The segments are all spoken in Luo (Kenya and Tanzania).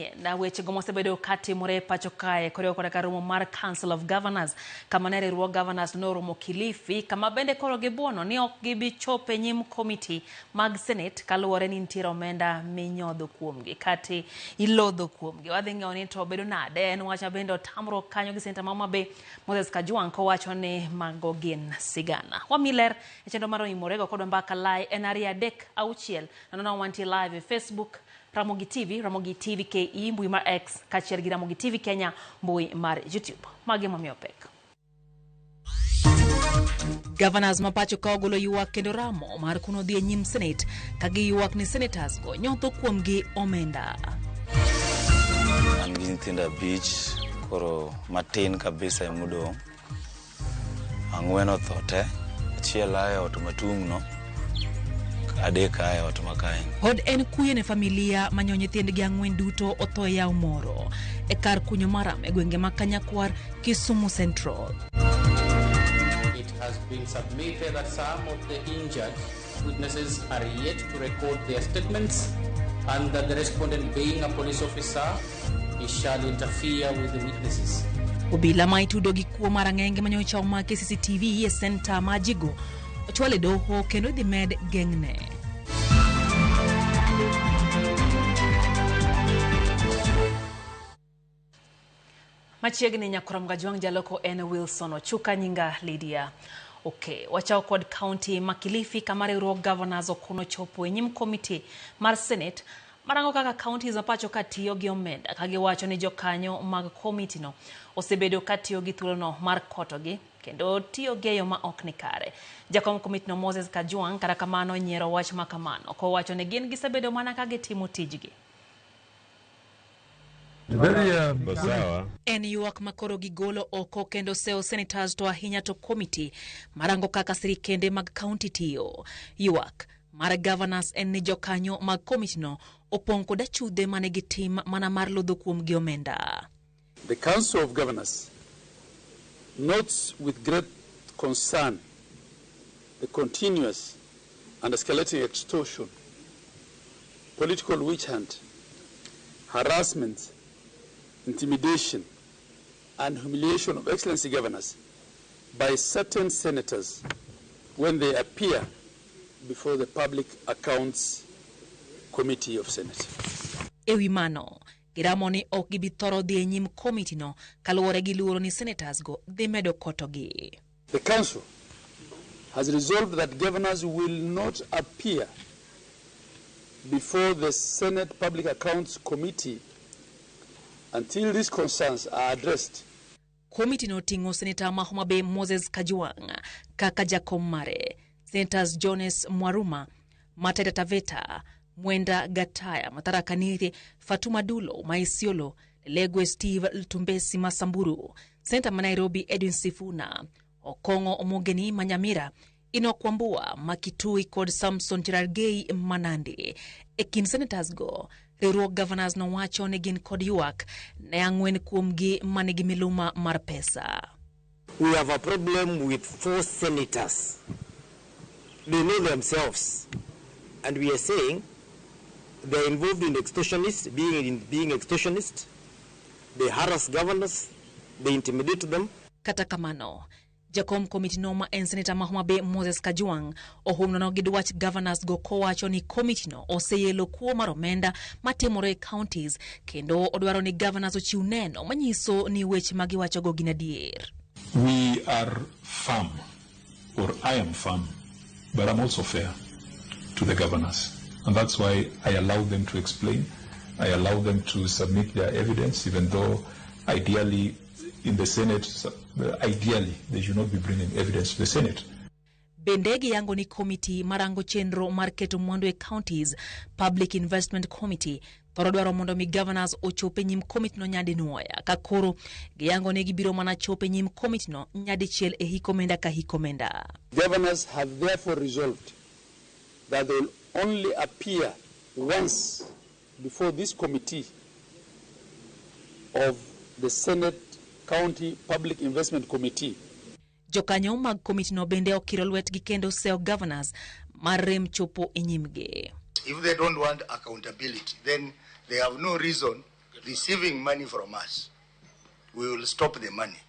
manyien wechego mosebedo katimore e pacho kae koriwo koda ka romo mar Council of Governors kama ne riwruog governors noromo Kilifi kama bende koro gibuono ni ok gibi chopo e nyim komiti mag Senate kaluwore ni nitiere omenda minyodho kuomgi kata ilodho kuomgi. Wadhi ng'eyo ni to bedo nade en wach ma bende otamruok kanyo gi Seneta ma Homa Bay Moses Kajwang' kowacho ni mago gin sigana. Wami ler e chenro mar Oimorego kodwa mbaka lai en 2 3 6 nono wantie live e Facebook Ramogi TV, Ramogi TV KE, mbui mar X kaachiel gi Ramogi TV Kenya, mbui mar YouTube. Magi momiyo pek. Governors ma pacho ka ogolo ywak kendo ramo mar kuno dhi e nyim Senate ka giywak ni senators go nyotho kuomgi omenda. An gi nyithindo 5, koro matin kabisa emodong'. 4 otho te, achiel a e ot matung'no, 3 a e ot makae. Pod en kuyo ne familia manyo nyithindgi 4 duto otho e yawo moro e kar kunyo maram e gwenge ma Kanyakwar, Kisumu Central. It has been submitted that some of the injured witnesses are yet to record their statements and that the respondent being a police officer, he shall interfere with the witnesses. Obila ma itudo gi kuo mar ang'enge manyocha omaki CCTV e senta ma Jigo ochwal e doho kendo idhi med geng'ne. Machiegni Nyakorom Gajwang' jaloko en Wilson Ochuka, nyinga Lydia. Okay, wachako kod county ma Kilifi kama riwruog governors okono chopo e nyim komiti mar Senate marango kaka counties ma pacho ka tiyo gi omenda ka giwacho ni jokanyo mag komiti no osebedo ka tiyo gi thuolono mar kotogi kendo tiyo gi e yo ma ok ni kare. Jakom komiti no Moses Kajwang' kata kamano nyiero wach ma kamano kowacho ni gin gisebedo mana ka gitimo tijgi. En ywak ma koro gigolo oko kendo sewo senators to ahinya to komiti marango kaka sirikende mag county tiyo. Ywak mar governors en ni jokanyo mag komiti no opong' kod achudhe mane gitim mana mar lodho kuomgi omenda. The Council of Governors notes with great concern the continuous and escalating extortion, political witch hunt, harassment, intimidation, and humiliation of Excellency Governors by certain senators when they appear before the Public Accounts Committee of Senate. E wi mano, giramo ni ok gibi thoro dhi e nyim komiti no kaluwore gi luoro ni senators go dhi medo kotogi. The Council has resolved that governors will not appear before the Senate Public Accounts Committee until these concerns are addressed. Komiti no oting'o Senator ma Homa Bay Moses Kajwang' kaka jakom mare, Senators Jones Mwaruma, Mataita Taveta, Mwenda Gataya, Matara Nithi, Fatuma Dulo ma Isiolo, Lelegwe Steve Ltumbesi ma Samburu, Senator ma Nairobi Edwin Sifuna, Okong'o Omogeni ma Nyamira, Enoch Wambua ma Kitui kod Samson Cherargei ma Nandi. E kind senators go, riwruog governors nowacho ni gin kod ywak ne 4 kuomgi manigi miluma mar pesa. We have a problem with 4 senators. They know themselves. And we are saying they are involved in extortionists, being extortionists. They harass governors, they intimidate them. Kata kamano, jakom komiti no ma en Senator ma Homa Bay Moses Kajwang' ohum nono gi dwach governors go kowacho ni komiti no oseyelo kuo mar omenda matimore e counties kendo odwaro ni governors ochiw neno manyiso ni weche ma giwachogo gin adier. We are firm, or I am firm, but I'm also fair to the governors. And that's why I allow them to explain. I allow them to submit their evidence, even though ideally in the Senate, ideally they should not be bringing evidence to the Senate. Bende giyango ni komiti marango chenro mar keto mwandu e counties, Public Investment Committee, thoro dwaro mondo mi governors ochop e nyim komiti no nyadinwoya, ka koro giyango ni gibiro mana chopo e nyim komiti no nyadichiel e hik omenda ka hik omenda. Governors have therefore resolved that they will only appear once before this committee of the Senate County Public Investment Committee. Jokanyo mag komiti no bende okiro lwetgi kendo sewo governors mar rem chopo e nyimgi. If they don't want accountability, then they have no reason Receiving money from us, we will stop the money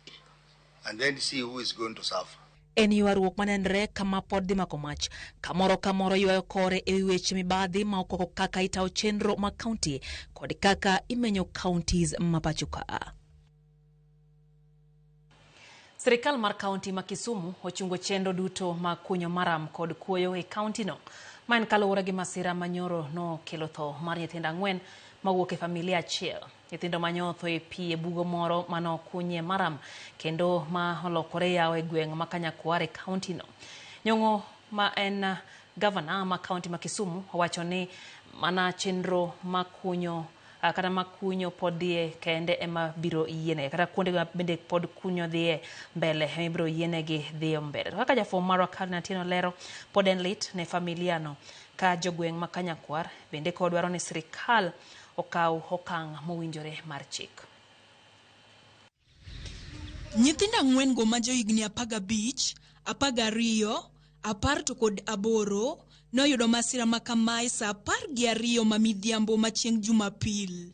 and then see who is going to suffer. En ywaruok manenre kama pod dhi mako mach kamoro kamoro ywayo kore ewi weche mibadhi ma okwako kaka itayo chenro mag kaunti kod kaka imenyo counties ma pacho ka. Sirikal mar kaunti ma Kisumu ochungo chenro duto mag kunyo maram kod kuoyo e kaunti no. Ma en kaluwore gi masira manyoro nokelo tho mar nyithindo 4 mawuok e familia achiel. Nyithindo manyotho e pi e bugo moro manokunyie maram kendo ma olokore yawo e gweng' ma Kanyakwar e kaunti no. Nyong'o ma en gavana ma kaunti ma Kisumu owacho ni mana chenro ma kunyo kata ma kunyo pod dhie kende ema biro yienegi kata kuonde ma bende pod kunyo dhie mbele ema ibiro yienegi dhiyo mbele. To kaka jafwambo marwa Caroline Atieno lero, pod en lit ne familia no ka jogweng' ma Kanyakwar bende kod dwaro ni sirikal okaw okang' mowinjore mar chik. Nyithindo 4 go ma johigni 15, 12, 10 to kod 8 noyudo masira ma kamae saa 12 ma midhiambo ma chieng' Jumapil.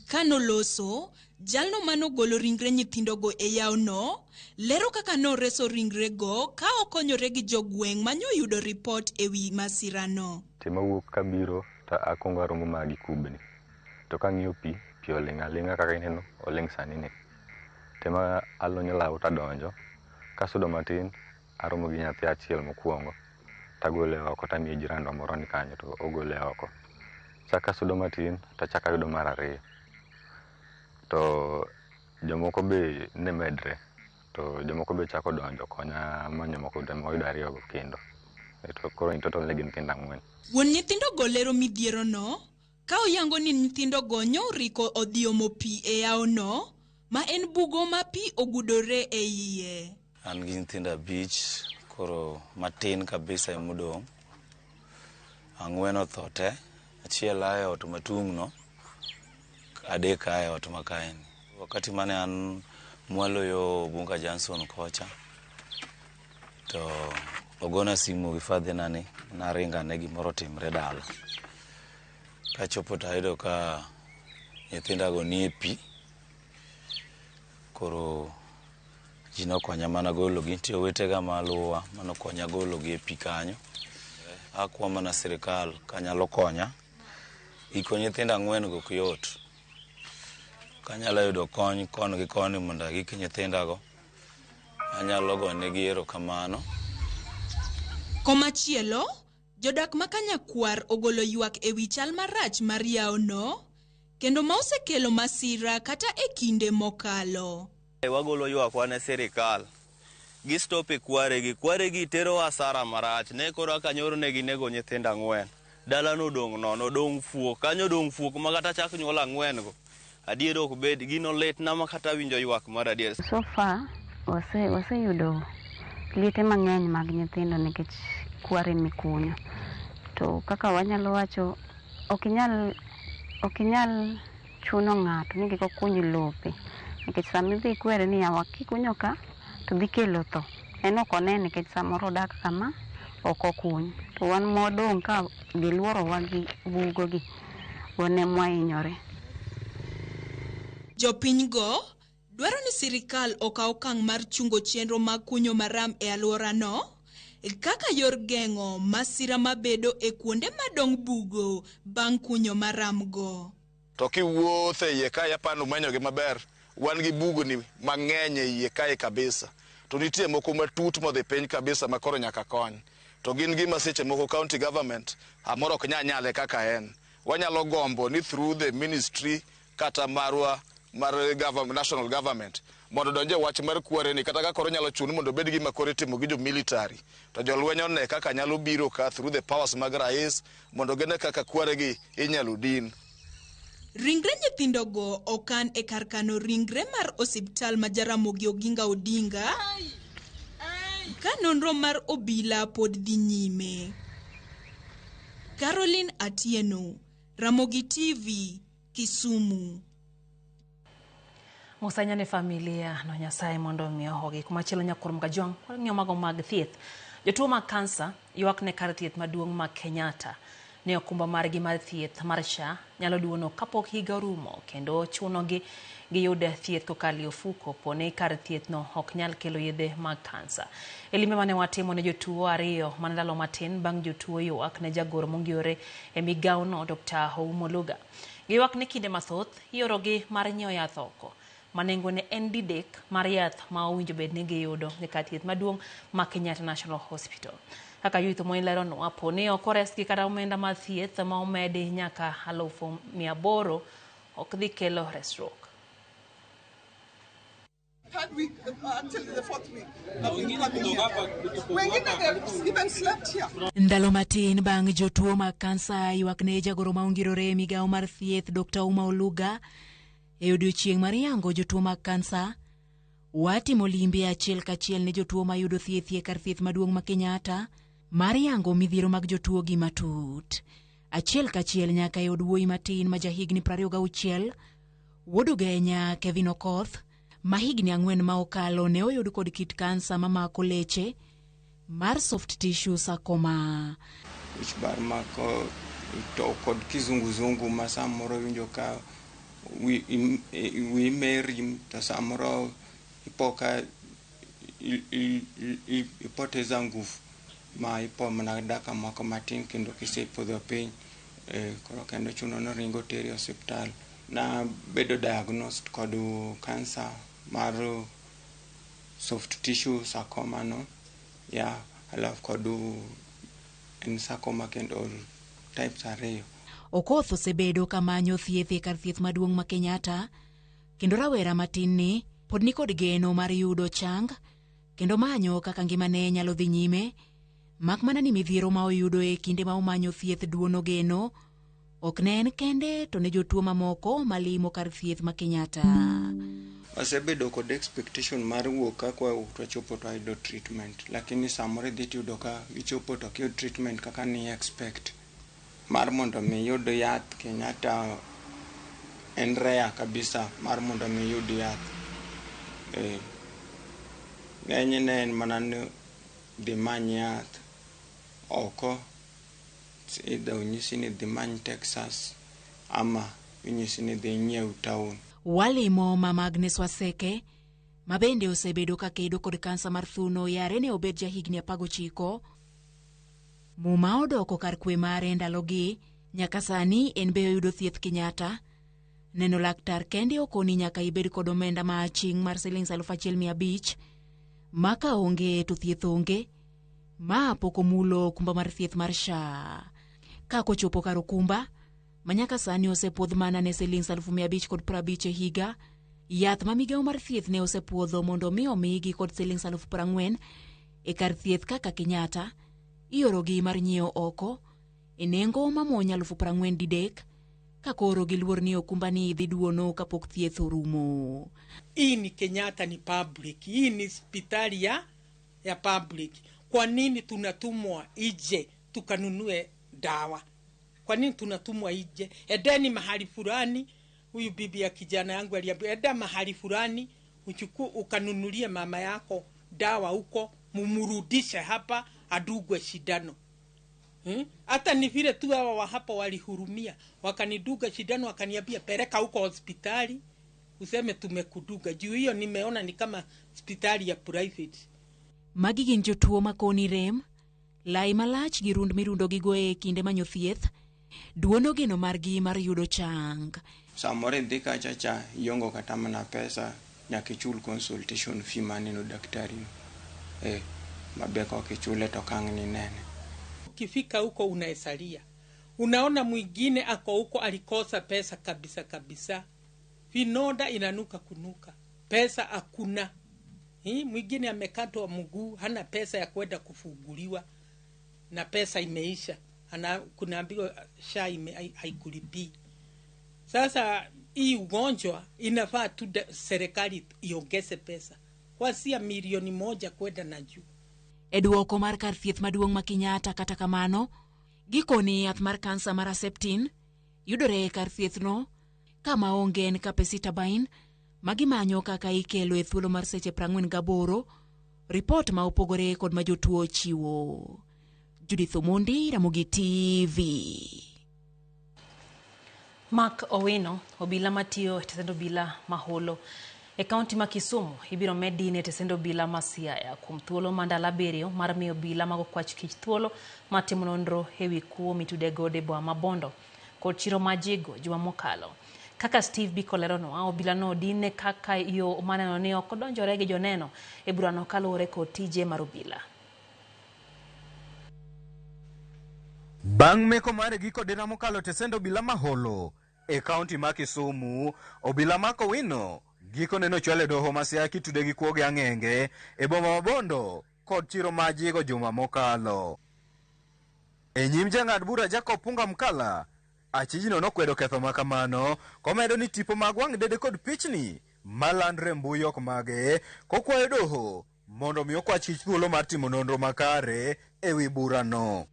Kanoloso, jalno manogolo ringre nyithindogo e yawono, lero kaka noreso ringrego ka okonyore gi jogweng' manyoyudo ripot ewi masirano. Tema wuok kabiro to akwongo aromo mana gi kubni. To kang'iyo pi, pi oling' aling'a kaka ineno oling' sani ni. Tema alonyo law tadonjo, kasudo matin aromo gi nyathi achiel mokwongo tagole oko tamiye jirandwa moro ni kanyo to ogole oko. Chak asudo matin tachak ayudo mar 2. To jomoko be ne medre, to jomoko be chako donjo konya manyo moko to wayudo 2 go kendo. To koro in total ne gin nyithindo 4. Wuon nyithindogo lero midhierono ka oyango ni nyithindogo nyoriko odhi omo pi e yawono ma en bugo ma pi ogudore e iye. An gi nyithindo 5 koro matin kabisa emodong'. 4 otho te, achiel ae ot matung'no, 3 ae ot ma kaeni. Wakati mane an mwalo yo Bunga Johnson kocha, to ogona simu gi fadhina ni naringa ne gimoro timre dala. Kachopo to ayudo ka nyithindago nie pi, koro ji nokonya mana gologi. Nitie owetega maluwa manokonya gologi e pi kanyo. Akwa mana sirikal kanyalo konya. Iko nyithindo 4 go ok yot. Kanyalo yudo kony koni gi koni mondo agik nyithindago, anyalo gonegi erokamano. Komachielo, jodak ma Kanyakwar ogolo ywak ewi chal marach mar yawono, kendo ma osekelo masira kata e kinde mokalo. Wagolo ywakwa ne sirikal. Gistop e kwaregi, kwaregi tero hasara marach. Ne koro kaka nyoro ne ginego nyithindo 4. Dalano odong' nono, odong' fuok. Kanyo odong' fuok ma kata chak nyuol 4 go. Adier ok bed, gino litna ma kata winjo ywak mar adier. So far, waseyudo liete mang'eny mag nyithindo nikech kware mikunyo. To kaka wanyalo wacho, ok inyal chuno ng'ato ni kik okuny lope. Nikech sama idhi kwere ni yawa kikunyo ka, to dhi kelo tho. En ok one nikech samoro odak kama ok okuny. To wan modong' ka giluorowa gi bugogi, wan ema wahinyore. Jopinygo dwaro ni sirikal okaw okang' mar chungo chenro mag kunyo maram e alworano kaka yor geng'o masira mabedo e kuonde madong' bugo bang' kunyo maramgo. To kiwuotho e iye kae apani umenyogi maber, wan gi bugni mang'eny e iye kae kabisa. To nitie moko matut modhi piny kabisa ma koro nyaka kony. To gin gima seche moko county government amoro ok nyal nyale kaka en. Wanyalo gombo ni through the ministry kata marwa mar national government mondo donje wach mar kware ni kata ka koro nyalo chuno mondo obed gima koro itimo gi jo military to jolweny one kaka nyalo biro ka through the powers mag rais mondo gine kaka kware gi inyalo din. Ringre nyithindogo okan e kar kano ringre mar osiptal ma Jaramogi Oginga Odinga ka nonro mar obila pod dhi nyime. Caroline Atieno, Ramogi TV, Kisumu. Musanya ne familia no Nyasaye mondo omi ohogi. Kumachielo Nyakuor Mkajwang' wang'iyo mago mag thieth. Jotuo mag kansa ywak ne kar thieth maduong' ma Kenyatta ni okumba margi mar thieth mar SHA nyalo duono kapok higa orumo kendo chunogi giyud thieth kokalo e ofuko poni kar thieth no ok nyal kelo yedhe mag kansa. E limbe mane watimo ne jotuo ariyo mana ndalo matin bang' jotuo ywak ne jagoro mongirore e migawo no Dr. Ouma Oluga. Giywak ni kinde mathoth iorogi mar nyiewo yath oko ma nengone en didek mar yath ma owinjo bed ni giyudo e kar thieth maduong' ma Kenyatta National Hospital. Kaka Judith Omondi leronwa, po ni ok oresgi kata omenda mar thieth ma omedi nyaka 800,000 ok dhi kelo resruok. Third week, actually the fourth week. I've been coming here. Wengine they've even slept here. Ndalo matin bang' jotuo mag kansa ywak ne jagoro ma ongirore e migawo mar thieth Dr. Ouma Oluga e odiochieng' mar yango jotuo mag kansa, watimo limbe achiel kachiel ne jotuo mayudo thieth e kar thieth maduong' ma Kenyatta mar yango midhiero mag jotuo gi matut. Achiel kachiel nyaka e od wuoyi matin ma jahigni 26, wuod Ugenya Kevin Okoth, ma higni 4 ma okalo ne oyud kod kit kansa mamako leche mar soft tissue sarcoma. Wich bar mako to kod kizunguzungu ma samoro iwinjo ka wiyi meri to samoro ipo ka ipoteza nguvu ma ipo mana dakika moko matin kendo kisepodho piny koro kendo chuno ni ringo teri e osiptal. Na bedo diagnosed kod kansa mar soft tissue sarcoma no ya alafu kod en sarcoma kendo types 2. Okoth osebedo kamanyo thieth e kar thieth maduong' ma Kenyatta kendo rawera matin ni pod nikod geno mar yudo chang kendo manyo kaka ngimane nyalo dhi nyime mak mana ni midhiero ma oyudo e kinde ma omanyo thieth duono geno ok ne en kende to ne jotuo mamoko malimo kar thieth ma Kenyatta. Wasebedo kod expectation mar wuok ka wachopo to wayudo treatment, lakini samoro idhi tiyudo ka ichopo to ok iyud treatment kaka ni expect. Mar mondo mi iyud yath Kenyatta en rare kabisa mar mondo mi iyud yath. Ng'enyne en mana ni dhi many yath oko, either onyisi ni dhi many Texas ama inyisi ni dhi nyiew town. Walimo Mama Agnes Waseke ma bende osebedo ka kedo kod kansa mar thuno yare ne obed jahigni 19. Muma odoko kar kwe mare ndalogi nyaka sani en be oyudo thieth Kenyatta. Neno laktar kende okoni nyaka ibed kod omenda ma aching' mar siling 1500 ma ka onge to thieth onge. Ma pok omulo okumba mar thieth mar SHA. Ka kochopo kar okumba ma nyaka sani osepuodh mana ne siling 550 e higa, yath ma migawo mar thieth ne osepuodho mondo mi omigi kod siling 40,000 e kar thieth kaka Kenyatta, iorogi mar nyiewo oko e nengo mamuony 43,000 ka koro giluor ni okumba ni dhi duono kapok thieth orumo. Hii ni Kenyatta ni public, hii ni hospitali ya public. Kwa nini tunatumwa ije tukanunue dawa? Kwa nini tunatumwa ije? Edeni mahali fulani, huyu bibi ya kijana yangu aliambia eda mahali fulani uchukue ukanunulie mama yako dawa huko, mumurudishe hapa adugwe shindano. Hata ni vile tu hawa wa hapa walihurumia, wakaniduga shindano wakaniambia peleka huko hospitali useme tumekuduga. Juu hiyo nimeona ni kama hospitali ya private. Magi gin jotuo makoni rem, lai malach gi rund mirundo gigo e kinde manyo thieth, duono geno margi mar yudo chang. Samoro idhi kacha cha iongo kata mana pesa nyaka ichul consultation fee maneno daktari no. Mabe kok ichule to kang' ni nene. Ukifika huko unaesalia. Unaona mwingine ako huko alikosa pesa kabisa kabisa. Vinoda inanuka kunuka. Pesa hakuna. Mwingine amekatwa mguu, hana pesa ya kwenda kufunguliwa na pesa imeisha. Kunaambiwa SHA haikulipii. Sasa hii ugonjwa inafaa tu serikali iongeze pesa. Kuanzia milioni 1 kwenda na juu. E duoko mar kar thieth maduong' ma Kenyatta kata kamano, gikoni yath mar kansa mar Herceptin yudore e kar thiethno kama onge en capecitabine ma gimanyo kaka ikelo e thuolo mar seche 48, ripot ma opogore kod ma jotuo chiwo. Judith Omondi, Ramogi TV. Mark Owino, obila matiyo e tesend obila maholo e kaunti ma Kisumu ibiro med dine e tesend obila ma Siaya kuom thuolo ma ndalo 7 mar miyo obila mag okwach kich thuolo mar timo nonro ewi kuo mitude godo e boma ma Bondo kod chiro ma Jigo juma mokalo. Kaka Steve Biko leronwa, obila no odine kaka yo maneno ni ok odonjore gi joneno e burano kaluwore kod tije mar obila. Bang' meko mare giko dira mokalo tesend obila maholo e kaunti ma Kisumu, obila Mark Owino gikone nochwal e doho ma Siaya kitude gi kuo gi ang'enge e boma ma Bondo kod chiro ma Jigo juma mokalo. E nyim jang'ad bura Jacob Punga Mkala, achijno nokwedo ketho ma kamano komedo ni tipo mag wang' dede kod pichni malandre e mbui ok mage, kokwayo doho mondo mi okwach kich thuolo mar timo nonro makare ewi burano.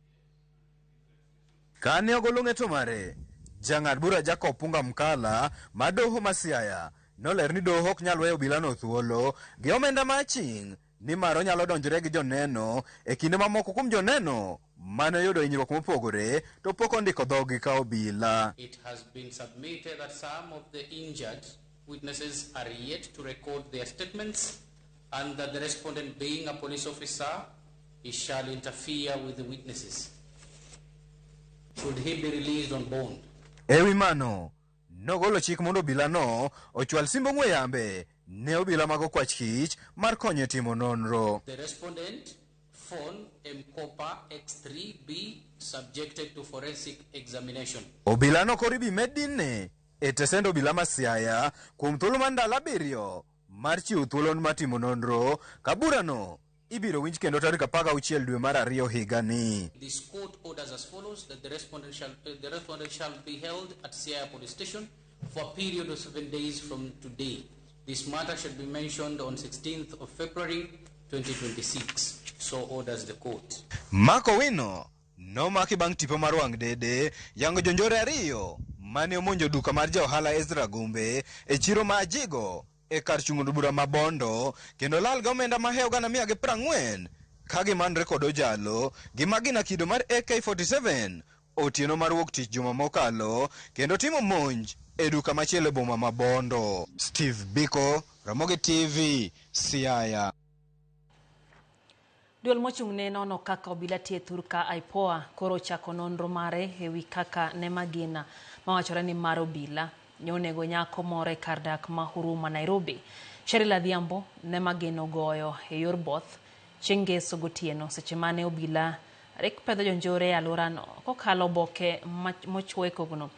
Kane ogolo ng'eto mare, jang'ad bura Jacob Punga Mkala ma doho ma Siaya noler ni doho ok nyal weyo obilano thuolo gi omenda ma aching' nimar onyalo donjore gi joneno e kinde mamoko kuom joneno mane oyudo hinyruok mopogore to pok ondiko dhogi ka obila. It has been submitted that some of the injured witnesses are yet to record their statements and that the respondent being a police officer, he shall interfere with the witnesses. Should he be released on bond? Ewi mano, nogolo chik mondo obilano ochwal simb ong'we yambe ne obila mag okwach kich mar konyo e timo nonro. The respondent phone M-Kopa X3B subjected to forensic examination. Obilano koro ibi med dinne e tesend obila ma Siaya kuom thuolo mar ndalo 7 mar chiwo thuolo mar timo nonro ka burano ibiro winj kendo tarik 16 dwe mar 2 higani. This court orders as follows that the respondent shall be held at Siaya Police Station for a period of 7 days from today. This matter shall be mentioned on 16th of February 2026. So orders the court. Mark Owino nomaki bang' tipo mar wang' dede yango jonjore 2 mane omonjo duka mar ja ohala Ezra Gumbe e chiro ma Ajigo e kar chung' od bura ma Bondo kendo lal gi omenda mahewo 140,000 ka gimanre kod ojalo gi magina kido mar AK47 otieno mar wuok tich juma mokalo kendo timo monj e duka machielo e boma ma Bondo. Steve Biko, Ramogi TV, Siaya. Duol mochung' ne nono kaka obila tiyo e thurka IPOA koro ochako nonro mare ewi kaka ne magina mawachore ni mar obila ne onego nyako moro e kar dak ma Huruma Nairobi. Cheryl Adhiambo ne magina ogoyo e yor both chieng' ngeso gotieno seche mane obila rik pedho jonjore e alworano kokalo oboke mochwo e kogno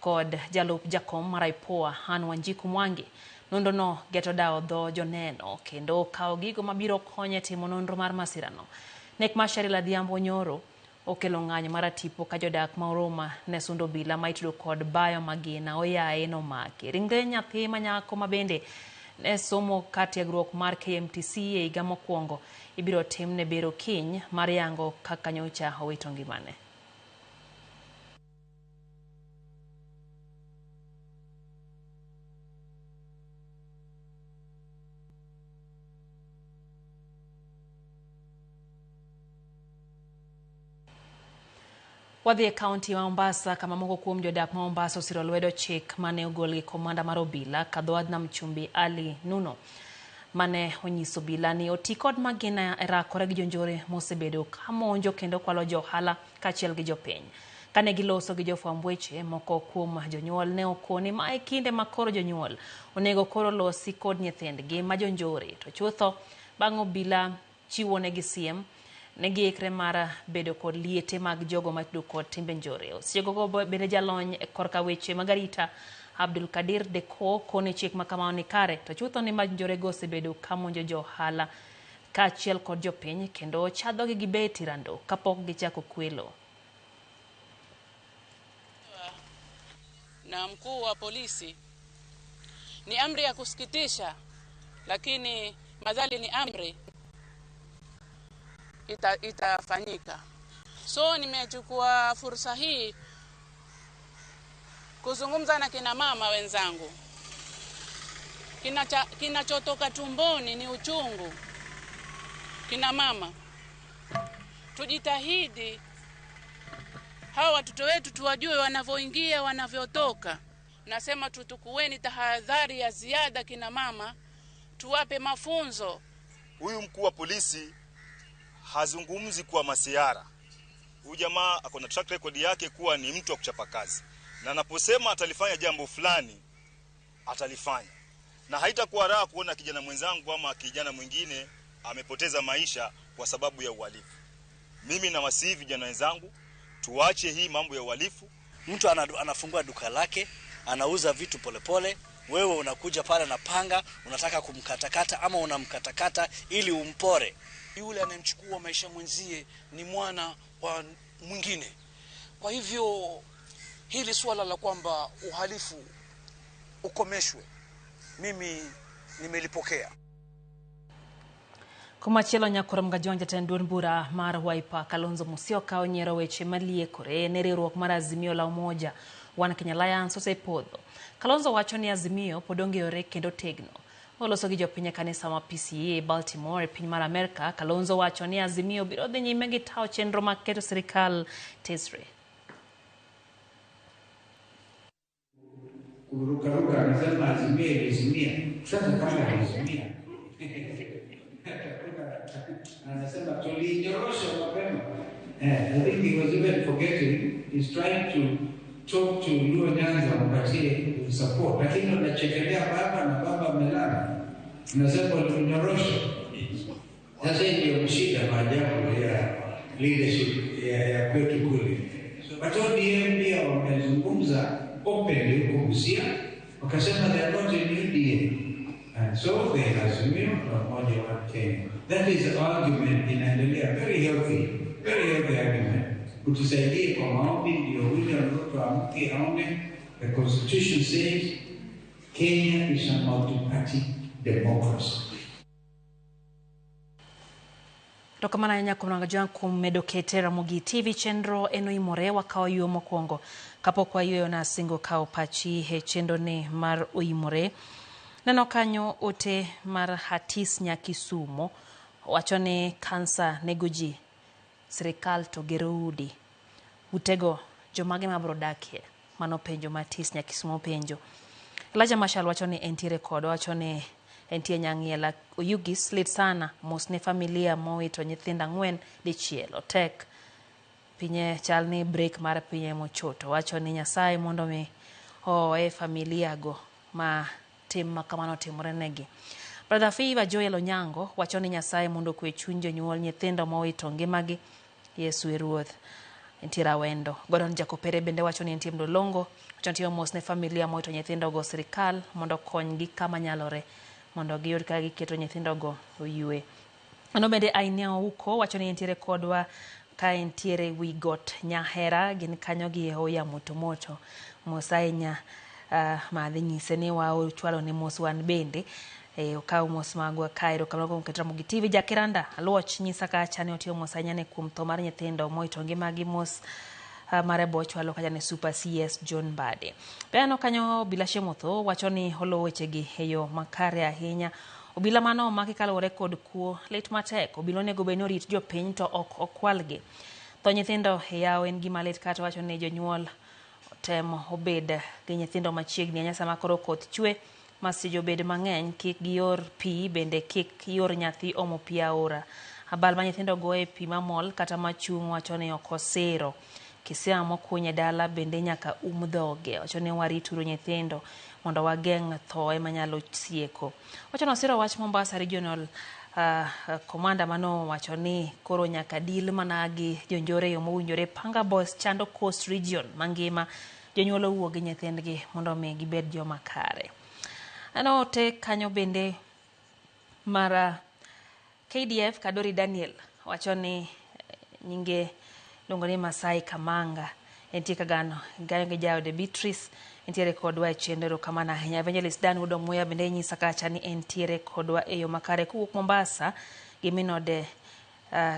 kod jalup jakom mar IPOA Anne Wanjiku Mwangi. Nonro no geto dawo dho joneno kendo kawo gigo mabiro konyo e timo nonro mar masirano. Nek mar Cheryl Adhiambo nyoro okelo ng'anyo mar atipo ka jodak ma Huruma ne sundo obila ma itudo kod bayo magina oyaye nomaki. Ringre nyathi ma nyako ma bende ne somo ka tiegruok mar KMTC e higa mokwongo ibiro timne bero kiny mar yango kaka nyocha owito ngimane. Wadhi e kaunti ma Mombasa kama moko kuom jodak ma Mombasa osiro lwedo chik mane ogol gi komanda mar obila Kadhoadh Nam Chumbi Ali Nuno mane onyiso obila ni oti kod magina e rakore gi jonjore mosebedo ka monjo kendo kwalo jo ohala kaachiel gi jopiny. Kane giloso gi jofwamb weche, moko kuom jonyuol ne okoni ma e kinde ma koro jonyuol onego koro losi kod nyithindgi ma jonjore, to chutho bang' obila chiwonegi siem ne giikre mar bedo kod liete mag jogo matudo kod timbe njore. Osiegogo bende jalony korka weche mag arita Abdul Kadir Deko kone chik ma kamano ni kare, to chutho ni mag njorego osebedo ka monjo jo ohala kaachiel kod jopiny kendo chadhogi gi beti rando kapok gichako kwelo. Na mkuu wa polisi, ni amri ya kusikitisha, lakini madhali ni amri itafanyika. So nimechukua fursa hii kuzungumza na kina mama wenzangu. Kinachotoka tumboni ni uchungu. Kina mama, Tujitahidi hawa watoto wetu tuwajue wanavyoingia, wanavyotoka. Nasema tutukueni tahadhari ya ziada kina mama, tuwape mafunzo. Huyu mkuu wa polisi hazungumzi kwa masiara. Huyu jamaa ako na track record yake kuwa ni mtu wa kuchapa kazi, na anaposema atalifanya jambo fulani atalifanya, na haitakuwa raha kuona kijana mwenzangu ama kijana mwingine amepoteza maisha kwa sababu ya uhalifu. Mimi nawasihi vijana wenzangu tuache hii mambo ya uhalifu. Mtu anafungua duka lake, anauza vitu polepole, wewe unakuja pale na panga, unataka kumkatakata ama unamkatakata ili umpore. Yule anayemchukua maisha mwenzie ni mwana wa mwingine. Kwa hivyo hili suala la kwamba uhalifu ukomeshwe, mimi nimelipokea. Komachielo nyakorom Kajwang' jatend duond bura mar Wiper Kalonzo Musyoka onyiero weche maliekore ne riwruok mar Azimio la Umoja One Kenya Alliance osepodho. Kalonzo wacho ni Azimio pod ongiyore kendo tegno. Oloso gi jopiny e kanisa ma PCEA Baltimore e piny mar Amerka, Kalonzo wacho ni Azimio biro dhi nyime gi tawo chenro mag keto sirikal tesre. Kurukaruka anasema Azimio ilizimia. Sasa kama ilizimia anasema tuliinyorosha mapema. I think he was even forgetting, he's trying to talk to Luo Nyanza wapatie support, lakini unachekelea baba na baba amelala, unasema ulinyorosha. Sasa hii ndio shida maajabu ya leadership ya kwetu kule. But ODM pia wamezungumza openly huko Busia, wakasema they are not in UDA. And so they Azimio la Umoja wa Kenya. That is the argument inaendelea, very healthy argument. Utusaidie kwa maombi ndio William Ruto amke aone the constitution says Kenya is a multi-party democracy. Erokamano ahinya kuom rango Kajwang' kuom medo kete Ramogi TV chenro en oimore wakawo yueyo mokwongo kapok wayueyo nasingo kawo pachi e chenro ni mar oimore. Neno kanyo ote mar Hatis Nyakisumo wacho ni kansa nego ji, sirikal to gero udi. Utego jomage mabiro dakie? Mano penjo ma Hatis Nyakisumo penjo. Elijah Marshall wacho ni entiere kod wacho ni entie Nyang'iela Oyugis lit sana mos ne familia mowito nyithindo 4 dichiel otek pinye chal ni break mar pinye mochoto wacho ni Nyasaye mondo mi owe familia go ma tim ma kamano timore negi. Brother Fiva Joel Onyango wacho ni Nyasaye mondo okwe chuny jonyuol nyithindo mowito ngimagi, Yesu e Ruoth. Entiere Awendo. Gordon Jakopere bende wacho ni entie Mlolongo wacho ni mos ne familia mowito nyithindogo, sirikal mondo okonygi kama nyalore mondo giyud kaka giketo nyithindogo oyue. Mano bende Ainia Ouko wacho ni entiere kodwa ka entiere wi got Nyahera gin kanyo gi oya moto moto. Mos ahinya madhi nyise ni wachwalo ne mos wan bende okaw mos magwa kae. Erokamano kuom keto Ramogi TV. Jakiranda Aluoch nyisa kacha ni otiyo mos ahinya ne kuom tho mar nyithindo mowito ngimagi, mos mare bochwalo kacha ne Super CS John Mbadi. Aneno kanyo Obila Shemotho wacho ni olo wechegi e yo makare ahinya. Obila mano omaki kaluwore kod kuo lit matek. Obila onego bed ni orit jopiny to ok okwalgi. Tho nyithindo e yawo en gima lit kata wacho ni jonyuol tem obed gi nyithindo machiegni ahinya sama koro koth chwe masiche obed mang'eny, kik gior pi bende kik ior nyathi omo pi aora. Abal ma nyithindo goye pi mamol kata machung' wacho ni ok osiro. Kisima mokuny e dala bende nyaka um dhoge. Wacho ni warituru nyithindo mondo wageng' thoe manyalo sieko. Wacho ni osiro wach Mombasa Regional Commander mano wacho ni koro nyaka deal mana gi jonjore e yo mowinjore. Panga Boys chando Coast Region mangima, jonyuol owuo gi nyithindgi mondo mi gibed joma kare. Aneno ote kanyo bende mar KDF Kadori Daniel wacho ni nyinge iluongo ni Masai Kamanga entie Kagano ganyo gi jaode Beatrice entiere kodwa e chenro. Erokamano ahinya. Evangelist Dan Wuod Omuya bende nyisa kacha ni entiere kodwa e yo makare kowuok Mombasa gi minode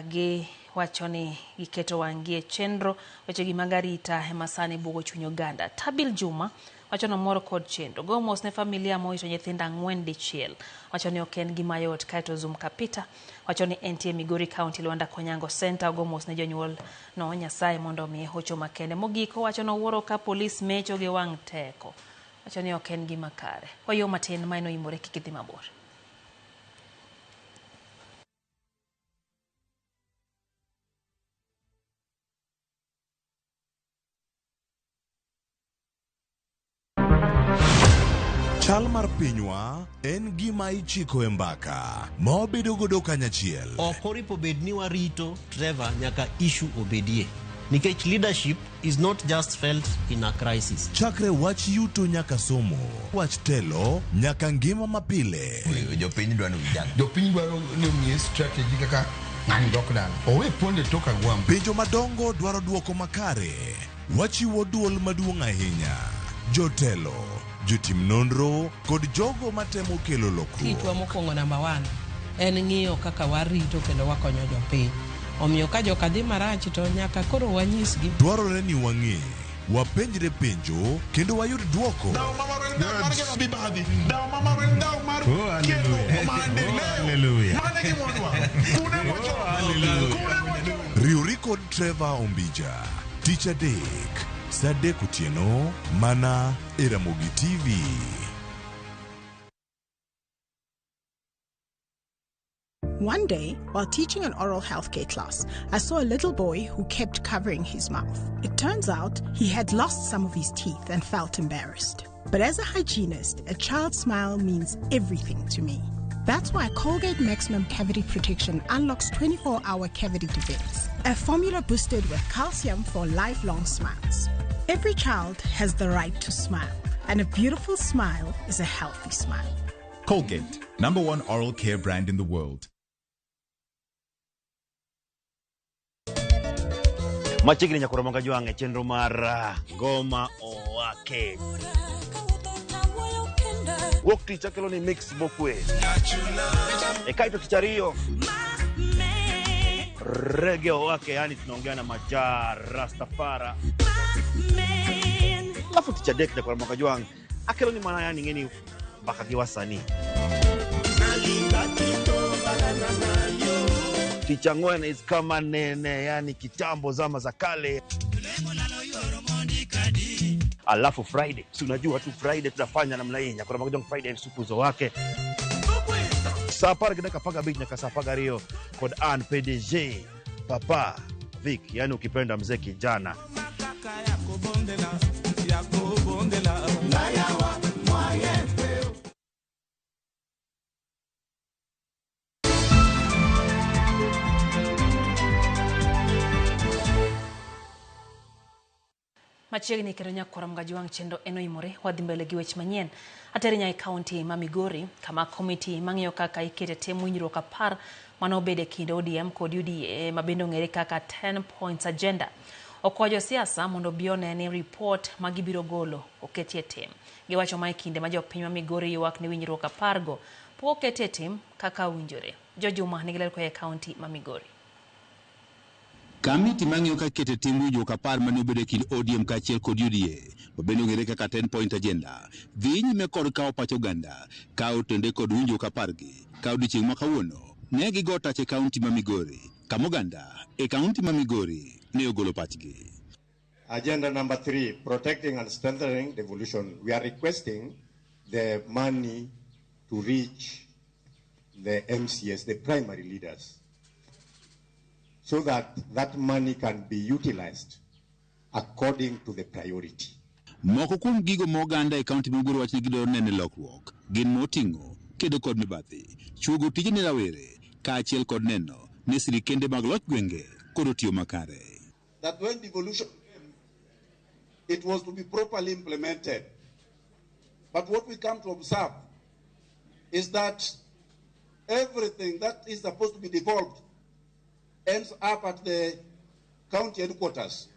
giwacho ni giketo wang'gi e chenro wechegi mag arita ema sani buogo chuny oganda. Tabil Juma Wacho nomor kod chenro. Go mos ne familia mowito nyithindo 4 dichiel. Wacho ni ok en gima yot. Kaeto Zoom Kapita wacho ni entie Migori County Luanda Konyango Center. Go mos ne jonyuol no Nyasaye mondo omiye hocho makende. Mogik owacho nowuoro ka polis mecho gi wang' teko. Wacho ni ok en gima kare. Wayo matin ma en oimore kik idhi mabor. Chal mar pinywa en gima ichiko e mbaka ma wabedo godo kanyachiel. Ok oripo bed ni warito Trevor nyaka issue obedie. Nikech leadership is not just felt in a crisis. Chakre wach yuto nyaka somo, wach telo nyaka ngima mapile. Jopiny dwaro vijana. Jopiny dwaro ni omiye strategy kaka ng'ani dok dala. Owe ponde tok agwambo. Penjo madongo dwaro duoko makare. Wachiwo duol maduong' ahinya. Jotelo, jotim nonro kod jogo matemo kelo lokruok. Tijwa mokwongo namba 1 en ng'iyo kaka warito kendo wakonyo jopiny. Omiyo ka joka dhi marach to nyaka koro wanyisgi. Dwarore ni wang'e, wapenjre penjo kendo wayud duoko. Riwri kod Trevor Ombija, tich adek, saa 3 otieno, mana e Ramogi TV. One day, while teaching an oral healthcare class, I saw a little boy who kept covering his mouth. It turns out he had lost some of his teeth and felt embarrassed. But as a hygienist, a child's smile means everything to me. That's why Colgate Maximum Cavity Protection unlocks 24-hour cavity defense, a formula boosted with calcium for lifelong smiles. Every child has the right to smile, and a beautiful smile is a healthy smile. Colgate, #1 oral care brand in the world. Machiegni nyakoro moga jwang' e chenro mar Ngoma Owake. Wuok tich akelo ni mix mokwe. E kaito tich ariyo Reggae Owake, yani tunaongea na Maja Rastafara. Alafu tich adek nyakoro moga jwang' akelo ni mana yani ngeni mbaka gi wasanii. Tich ang'wen is kama nene, yani kitambo zama za kale. Alafu Friday, si unajua tu Friday tunafanya namna hii. Nyakoro moga jwang' Friday supuzo wake. Saa 10:15 nyaka saa 12 kod Ann PDG Papa Vic, yani ukipenda mzee kijana. Machiegni kendo nyakwara Mgajwang' chenro en oimore wadhi mbele gi weche manyien. Ateri nyaka e kaunti ma Migori kama komiti mang'iyo kaka ikete tim winjruok 10 manobedo e kind ODM kod UDA ma bende ong'ere kaka 10 points agenda. Okwayo josiasa mondo obi one ni ripot ma gibiro golo oketie tim. Giwacho ma e kinde ma jopiny ma Migori ywak ni winjruok 10 go pok oketie tim kaka owinjore. Jojuma nigi ler koa e kaunti ma Migori. Kamiti mang'iyo kaka ikete tim winjruok 10 mane obedo e kind ODM kaachiel kod UDA ma bende ong'ere kaka 10 point agenda dhi nyime kod kawo pach oganda ka otende kod winjruok 10 gi ka odiechieng' ma kawuono ne gigo tach e kaunti ma Migori kama oganda e kaunti ma Migori ne ogolo pachgi. Agenda number 3, protecting and strengthening devolution. We are requesting the money to reach the MCS, the primary leaders, so that that money can be utilized according to the priority. Moko kuom gigo ma oganda e kaunti ma Migori wacho ni gidwaro neno lokruok gin moting'o kedo kod mibadhi, chuogo tije ne rawere kaachiel kod neno ne sirikende mag loch gwenge kod otiyo makare. That when devolution came, it was to be properly implemented. But what we come to observe is that everything that is supposed to be devolved ends up at the county headquarters.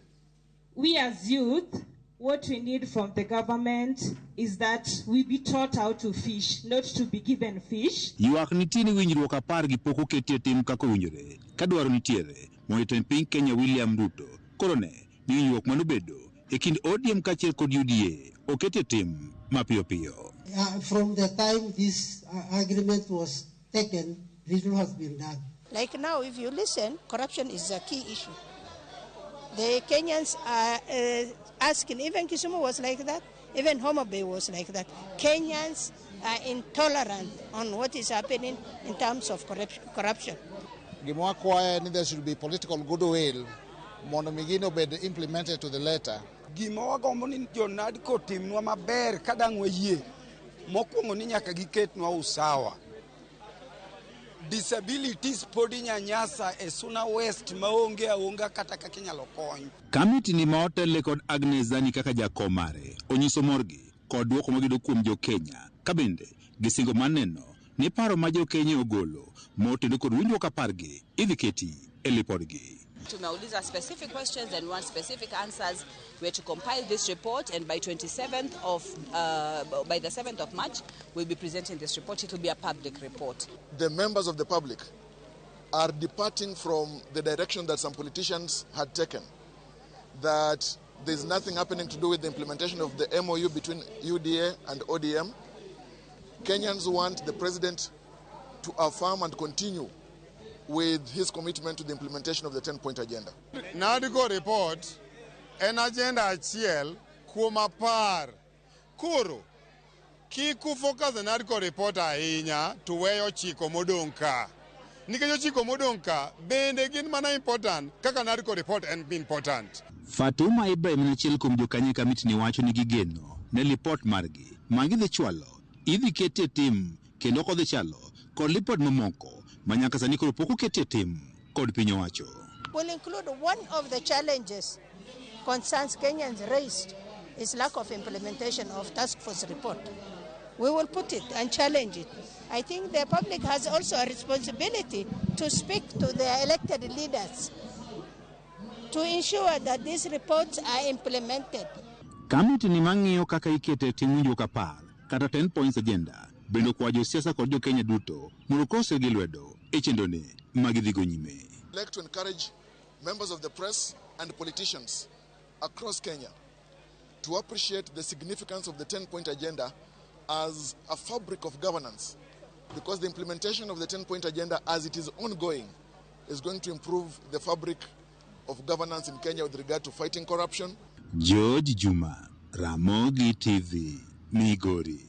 We as youth, what we need from the government is that we be taught how to fish, not to be given fish. Ywak nitie ni winjruok 10 gi pok oketie tim kaka owinjore ka dwaro nitiere mondo jatend piny Kenya William Ruto koro ne ni winjruok manobedo e kind ODM kaachiel kod UDA oket e tim mapiyo piyo. From the time this agreement was taken, little has been done. Like now, if you listen, corruption is a key issue. The Kenyans are asking, even Kisumu was like that, even Homa Bay was like that. Kenyans are intolerant on what is happening in terms of corruption. Gima wakwaye ni there should be political goodwill mondo mi gino obed implemented to the letter. Gima wagombo ni jo NADCO otimnwa maber ka dang' wayie, mokwongo ni nyaka giketnwa usawa. Disabilities pod inyanyasa e Suna West maonge aonga kata kaka inyalo kony. Kamiti ni ma otelne kod Agnes Zani kaka jakom mare onyiso morgi kod duoko magiyudo kuom jo Kenya ka bende gisingo mar neno ni paro ma jo Kenya ogolo motenore kod winjruok apargi idhi keti e lipodgi. Tumeuliza specific questions and want specific answers. We are to compile this report, and by 27th of by the 7th of March, we'll be presenting this report. It will be a public report. The members of the public are departing from the direction that some politicians had taken, that there's nothing happening to do with the implementation of the MOU between UDA and ODM. Kenyans want the president to affirm and continue with his commitment to the implementation of the 10-point agenda. NADCO report en agenda achiel kuom 10. Koro, kik ufocus e NADCO report ahinya to weyo chiko modong' ka. Nikech ochiko modong' ka bende gin mana important kaka NADCO report en important. Fatuma Ibrahim en achiel kuom jokanyo e kamiti ni wacho ni gigeno ne lipot margi ma gidhi chwalo idhi keti e tim kendo ok odhi chalo kod lipot mamoko ma nyaka sani koro pok oketi e tim kod piny owacho. Will include one of the challenges concerns Kenyans raised is lack of implementation of task force report. We will put it and challenge it. I think the public has also a responsibility to speak to their elected leaders to ensure that these reports are implemented. Kamiti ni mang'iyo kaka ikete e tim winjruok 10 kata 10 points agenda bende okwayo josiasa kod jokenya duto mondo kosegi lwedo e chenrone magidhigo nyime. I'd like to encourage members of the press and politicians across Kenya to appreciate the significance of the 10-point agenda as a fabric of governance, because the implementation of the 10-point agenda as it is ongoing is going to improve the fabric of governance in Kenya with regard to fighting corruption. George Juma, Ramogi TV, Migori.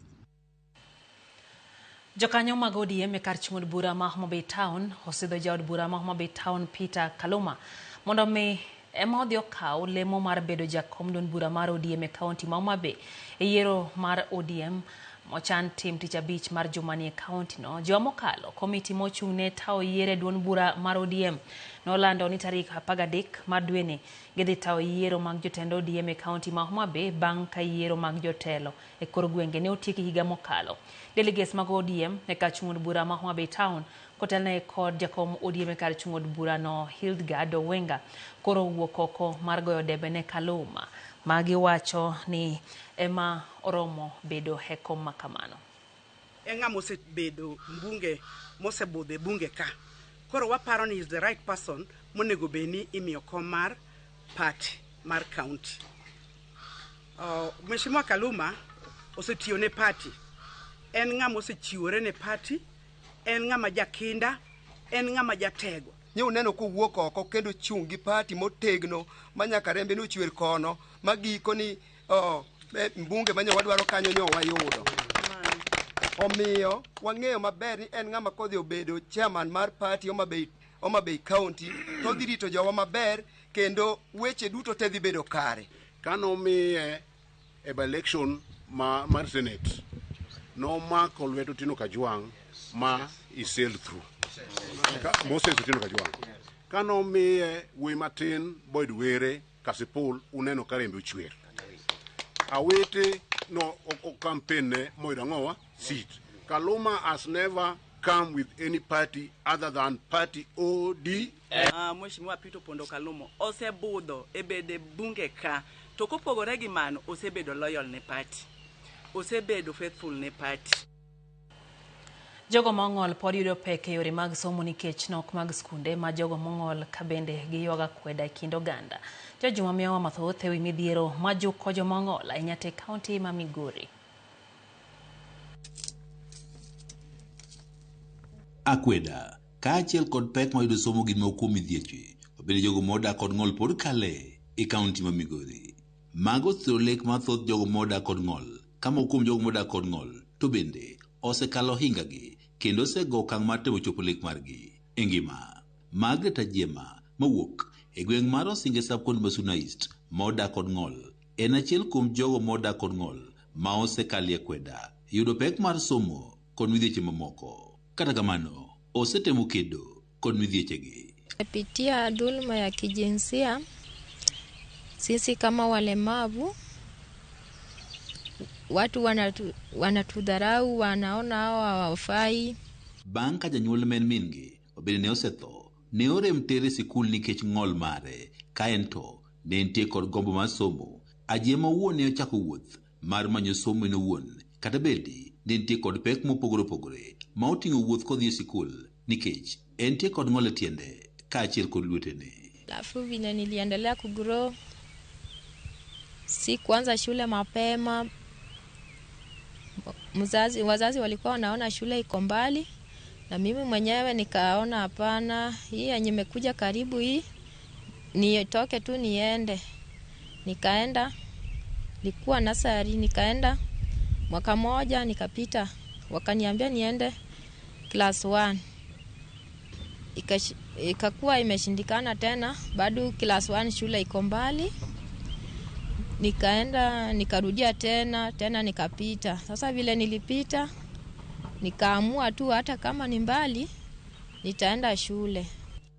Jokanyo mag ODM e kar chung' od bura ma Homa Bay Town osidho jaod bura ma Homa Bay Town Peter Kaluma mondo mi ema odhi okaw lemo mar bedo jakom duond bura mar ODM e kaunti ma Homa Bay e yiero mar ODM mochan tim tich abich mar jumani e kaunti no. Juma mokalo, komiti mochung' ne tayo yiero e duond bura mar ODM nolando ni tarik 13 mar dweni gidhi tayo yiero mag jotend ODM e kaunti ma Homa Bay bang' ka yiero mag jotelo e kor gwenge ne otieki higa mokalo. Delegates mag ODM e kar chung' od bura ma Homa Bay Town kotelne kod jakom ODM e kar chung' od bura no Hildgard Owenga koro owuok oko mar goyo debe ne Kaluma ma giwacho ni ema oromo bedo e kom ma kamano. En ng'ama osebedo mbunge mosebudho e bunge ka. Koro waparo ni is the right person monego bed ni imiyo kom mar party mar county. Mheshimiwa Kaluma osetiyo ne party. En ng'ama osechiwore ne party, en ng'ama jakinda, en ng'ama jatego. Nye uneno kowuok oko kendo chung' gi party motegno ma nyaka rembe nochwer kono ma giko ni mbunge manye wadwaro kanyo nyo wayudo. Omiyo wang'eyo maber ni en ng'ama kodhi obedo chairman mar party Homa Bay County to dhi rito jowa maber kendo weche duto te dhi bedo kare. Kanomiye e by-election mar Senate, nomako lwet Otieno Kajwang' ma i sailed through. Moses Otieno Kajwang'. Kanomiye wuoyi matin Boyd Were Kasipul uneno ka rembe ochwer. Awete no o campaign ne moyudo ang'owa seat. Kaluma has never come with any party other than party ODM. Mheshimiwa Peter Opondo Kaluma osebudho e bede bunge ka to kopogore gi mano osebedo loyal ne party, osebedo faithful ne party. Jogo mong'ol pod yudo pek e yore mag somo nikech nok mag skunde ma jogo mong'ol ka bende giywago akweda e kind oganda. Jojuma miyowa mathoth ewi midhiero majuko joma ong'ol ahinya te kaunti ma Migori. Akweda kaachiel kod pek mayudo somo gin moko kuom midhieche mabende jogo modak kod ng'ol pod kale e kaunti ma Migori. Mago osiro lek mar thoth jogo modak kod ng'ol ka moko kuom jogo modak kod ng'ol to bende osekalo hingagi kendo osego okang' mar temo chopo lek margi e ngima. Margaret Ajiema mawuok e gweng' mar Osinge sub-county ma Suna East modak kod ng'ol en achiel kuom jogo modak kod ng'ol ma osekalie akweda yudo pek mar somo kod midhieche mamoko. Kata kamano, osetemo kedo kod midhiechegi. Pitia dhuluma ya kijinsia, sisi kama walemavu watu wanatudharau, wanaona hao hawafai. Bang' ka janyuol ma en min-gi mabende ne osetho, ne orem tere e sikul nikech ng'ol mare, ka en to ne entie kod gombo mar somo. Ajiema owuon ne ochako wuoth mar manyo somo en owuon, kata bedi ne entie kod pek mopogore opogore ma oting'o wuoth kodhi e sikul nikech entie kod ng'ol e tiende kaachiel kod lwetene. Alafu vile niliendelea kugrow, si kuanza shule mapema. Wazazi walikuwa wanaona shule iko mbali, na mimi mwenyewe nikaona hapana, hii yenye imekuja karibu hii nitoke tu niende. Nikaenda, nilikuwa nasari, nikaenda mwaka moja nikapita, wakaniambia niende class 1. Ikakuwa imeshindikana tena, bado class 1 shule iko mbali. Nikaenda nikarudia tena nikapita. Sasa vile nilipita nikaamua tu hata kama ni mbali nitaenda shule.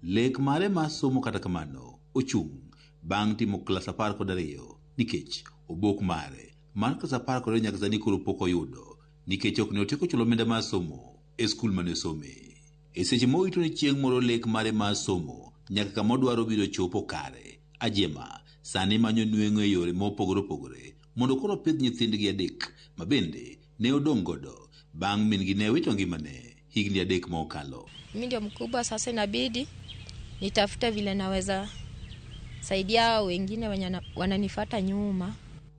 Lek mare mar somo kata kamano ochung' bang' timo klas 12 nikech obok mare mar klas 12 nyaka sani koro pok oyudo nikech ok ne otieko chulo omenda mar somo e skul mane osome. E seche morito ni chieng' moro lek mare mar somo nyaka kama odwaro biro chopo kare, Ajiema sani manyo nweng'o e yore mopogore opogore mondo koro opidh nyithindgi adek ma bende ne odong' godo bang' min-gi ne wito ngimane higni 3 mokalo. Mimi ndio mkubwa sasa, inabidi nitafute vile naweza saidia wengine wenye wananifuata nyuma.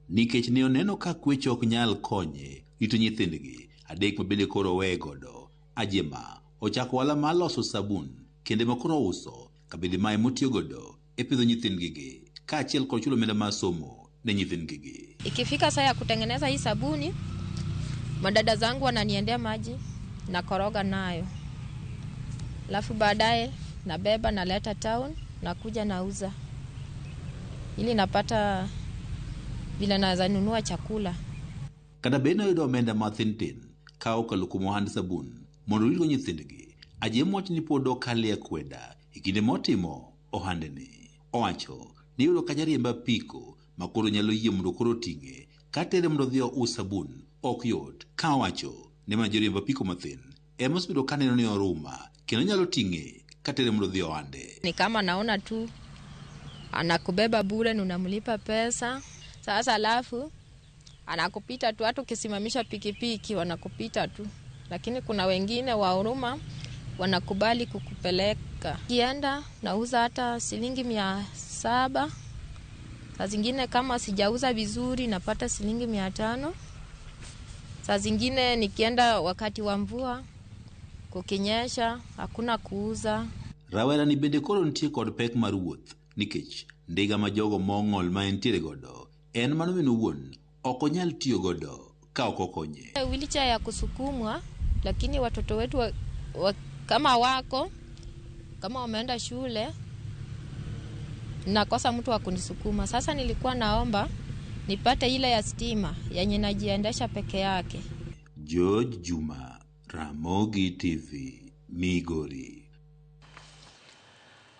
Nikech ne oneno ka kwecho ok nyal konye rito nyithindgi adek ma bende koro oweye godo, Ajiema ochako ohala mar loso sabun kendo ma koro ouso kabende mae motiyo godo e pidho nyithindgi kaachiel kod chulo omenda mar somo ne nyithindgi. Ikifika saa ya kutengeneza hii sabuni, madada zangu wananiendea maji nakoroga nayo, alafu baadaye nabeba naleta town, nakuja nauza ili napata vile naweza nunua chakula. Kata bed ni oyudo omenda mathin tin ka okalo kuom ohand sabun mondo oritgo nyithindgi, Ajiema wacho ni pod okalie akweda e kinde motimo ohandeni. Owacho ni yudo ka jariemb apiko ma koro nyalo yie mondo koro oting'e katere mondo odhi ous sabun ok yot, ka owacho ni mana joriemb apiko mathin ema osebedo ka neno ni oruma kendo nyalo ting'e katere mondo odhi ohande. Ni kama naona tu anakubeba bure na unamlipa pesa sasa, alafu anakupita tu, hata ukisimamisha pikipiki wanakupita tu, lakini kuna wengine wa huruma wanakubali kukupeleka. Kienda nauza hata shilingi 700, saa zingine kama sijauza vizuri napata shilingi 500. Saa zingine nikienda wakati wa mvua kukinyesha hakuna kuuza. Rawera ni bende koro nitie kod pek mar wuoth nikech ndiga ma jogo mong'ol ma entiere godo en mano min owuon ok onyal tiyo godo ka ok okonye. Wheelchair ya kusukumwa, lakini watoto wetu kama wako kama wameenda shule nakosa mtu wa kunisukuma. Sasa nilikuwa naomba nipate ile ya stima yenye najiendesha peke yake. George Juma, Ramogi TV, Migori.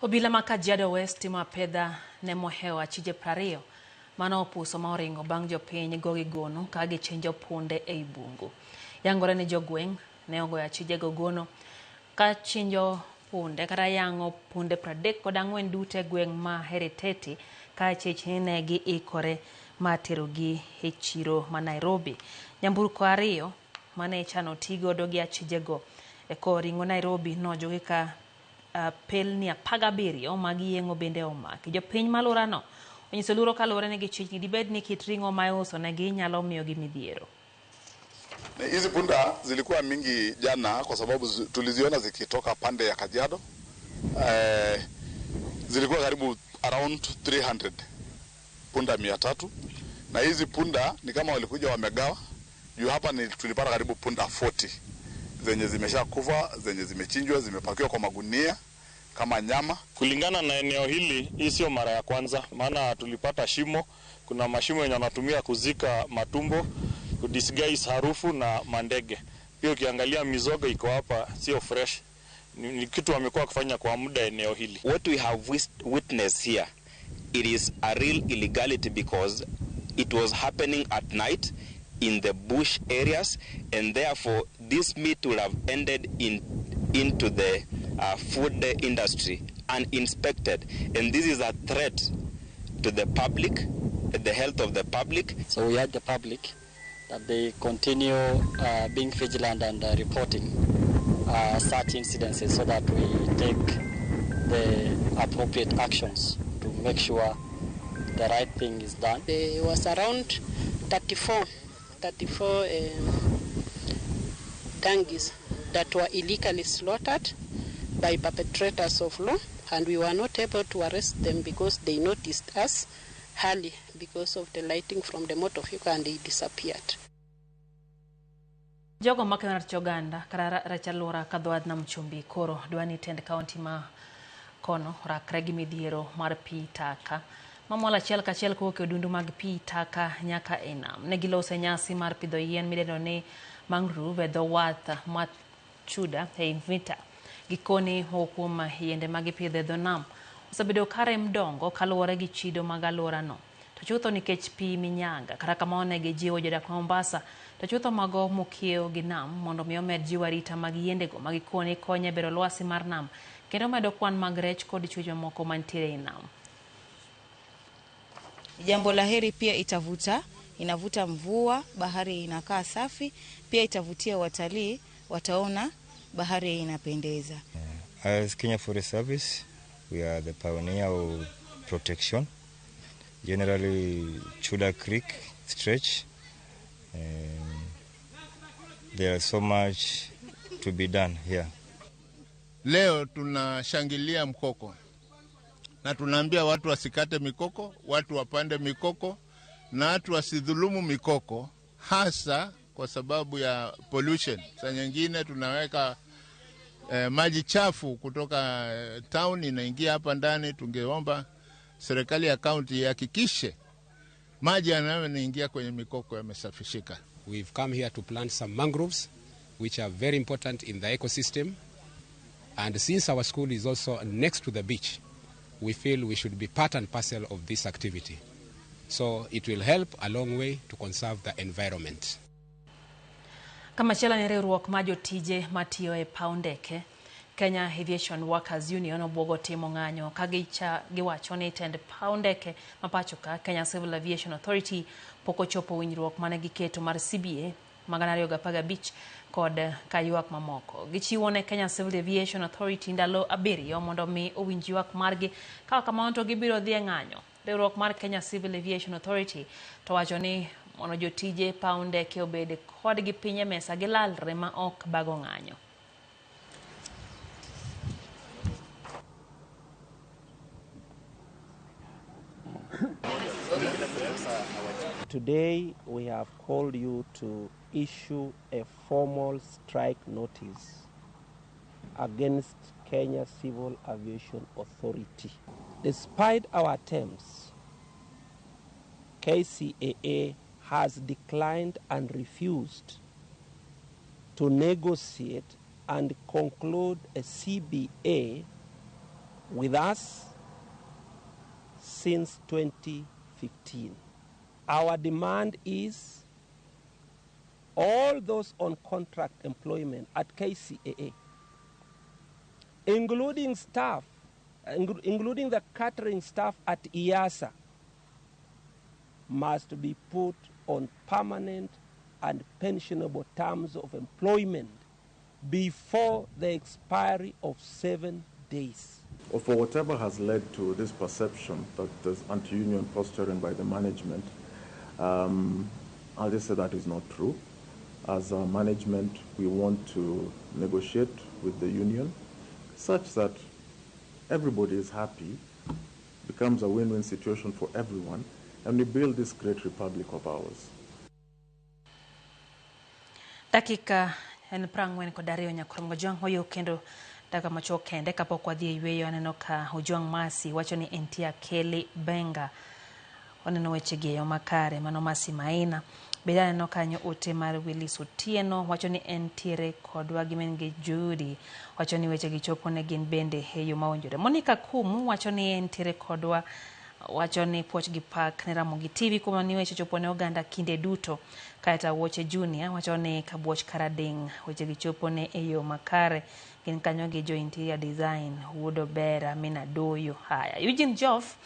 Obila ma Kajiado West timo apedha ne mohewo achije 20 mane opuso ma oringo bang' jopiny gogi gono ka gichinjo punde ei bungu. Yangore ni jogweng' ne ogoyo achijego gono ka chinjo punde kata yang'o punde 34 duto e gweng' ma Heriteti ka chich ni ne giikore mar terogi e chiro ma Nairobi. Nyamburko 2 mane ichano ti godo gi achijego E kor ring'o Nairobi nojugi ka pelni 17 mag yeng'o bende omaki. Jopiny ma alworano onyiso luoro kaluwore ni gichich ni dibed ni kit ring'o ma iuso negi nyalo miyogi midhiero. Hizi punda zilikuwa mingi jana kwa sababu tuliziona zikitoka pande ya Kajiado. Zilikuwa karibu around 300 punda 300, na hizi punda ni kama walikuja wamegawa. Juu hapa ni tulipata karibu punda 40 zenye zimeshakufa, zenye zimechinjwa, zimepakiwa kwa magunia kama nyama. Kulingana na eneo hili, hii sio mara ya kwanza, maana tulipata shimo. Kuna mashimo yenye wanatumia kuzika matumbo, kudisguise harufu na mandege. Pia ukiangalia mizoga iko hapa, sio fresh. Ni kitu wamekuwa kufanya kwa muda eneo hili. What we have witnessed here, it is a real illegality because it was happening at night in the bush areas, and therefore this meat would have ended into the food industry uninspected, and this is a threat to the public, the health of the public. So we urge the public that they continue being vigilant and reporting such incidences so that we take the appropriate actions to make sure the right thing is done. There was around 34 donkeys that were illegally slaughtered by perpetrators of law, and we were not able to arrest them because they noticed us early because of the lighting from the motor vehicle, and they disappeared. Jogo makeno rach oganda kata rach alwora ka dho nam chumbi koro dwani tend kaunti ma kono rakre gi midhiero mar pi taka mamol achiel kachiel kowuok e odundu mag pi taka nyaka e nam. Ne giloso nyasi mar pidho yien midendo ni mangrove e dho wath ma Chuda e Mvita. Gikoni moko kuom yiende ma gipidho e dho nam osebedo ka rem dongo kaluwore gi chido mag alworano. To chutho nikech pi minyaga. Kata kamano ne gijiwo jodak ma Mombasa to chutho mago mokiewo gi nam mondo mi omed jiwo arita mag yiendego ma gikoni konyo e bero lwasi mar nam kendo medo kwan mag rech kod chwech mamoko mantiere e nam. Jambo la heri pia inavuta mvua, bahari inakaa safi, pia itavutia watalii, wataona bahari inapendeza. As Kenya Forest Service, we are the pioneer of protection. Generally, Chuda Creek stretch, there is so much to be done here. Leo tunashangilia mkoko na tunaambia watu wasikate mikoko, watu wapande mikoko na watu wasidhulumu mikoko, hasa kwa sababu ya pollution. Saa nyingine tunaweka maji chafu kutoka town inaingia hapa ndani. Tungeomba serikali ya county ihakikishe maji yanayoingia kwenye mikoko yamesafishika. We've come here to plant some mangroves which are very important in the ecosystem, and since our school is also next to the beach, we feel we should be part and parcel of this activity. So it will help a long way to conserve the environment. Kamachielo ni riwruok mar jotije matiyo e paw ndeke Kenya Aviation Workers Union obwogo timo ng'anyo ka giwacho ni tend paw ndeke ma pacho ka Kenya Civil Aviation Authority pok ochopo winjruok mane giketo mar CBA 2015 kod kaywak mamoko. Gichiwo ne Kenya Civil Aviation Authority ndalo 7 mondo mi owinj ywak margi, ka ok kamano to gibiro dhi e ng'anyo. Riwruok mar Kenya Civil Aviation Authority to wacho ni mondo jotije paw ndeke obed kodgi piny e mesa gilalre ma ok bago ng'anyo. Today we have called you to issue a formal strike notice against Kenya Civil Aviation Authority. Despite our attempts, KCAA has declined and refused to negotiate and conclude a CBA with us since 2015. Our demand is all those on contract employment at KCAA, including staff, including the catering staff at IASA, must be put on permanent and pensionable terms of employment before the expiry of 7 days. Or for whatever has led to this perception that there's anti-union posturing by the management, I'll just say that is not true. As a management, we want to negotiate with the union such that everybody is happy, becomes a win-win situation for everyone, and we build this great republic of ours. Dakika en 42 nyakorongo Ojwang oyo kendo dakika machuok kende kapok wadhi e yweyo aneno ka Ojwang Masi wacho ni entie Kelly Benga oneno weche gi e yo makare mano Masi Maina. Bende aneno kanyo ote mar Willis Otieno wacho ni entiere kodwa gi min gi Judy wacho ni weche gi chopo ne gin bende e yo mawinjore. Monica Kumu wacho ni entiere kodwa wacho ni puoch gi pak ne Ramogi TV kuom ni weche chopo ne oganda kinde duto. Kaeto Wuoche Junior wacho ni Kabuoch Karadeng weche gi chopo ne e yo makare gin kanyo gi jo interior design Wuod Obera Mina Doyo. Haya, Eugene Joff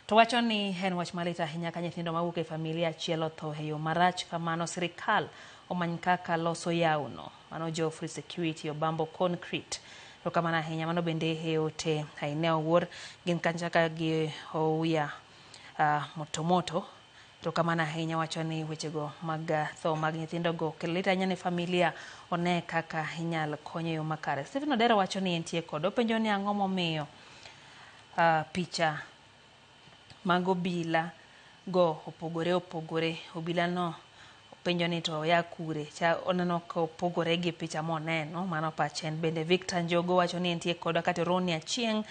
to wacho ni en wach malit ahinya ka nyithindo mawuok e familia achiel otho e yo marach kamano sirikal omany kaka loso yawno. Mano Geoffrey Security Obambo Concrete. To kamano ahinya mano bende e ote Aine Owuor gin kanyo gi Ouya Motomoto. To kamano ahinya wacho ni wechego mag tho mag nyithindogo kelo lit ahinya ne familia one kaka inyal kony e yo makare. Stephen Odero wacho ni entie kod openjo ni ang'o momiyo picha mag obila go opogore opogore. Obila no openjo ni to oya kure cha oneno ka opogore gi picha moneno mano pache en bende. Victor Njogo wacho ni entie kodwa kata Roni Achieng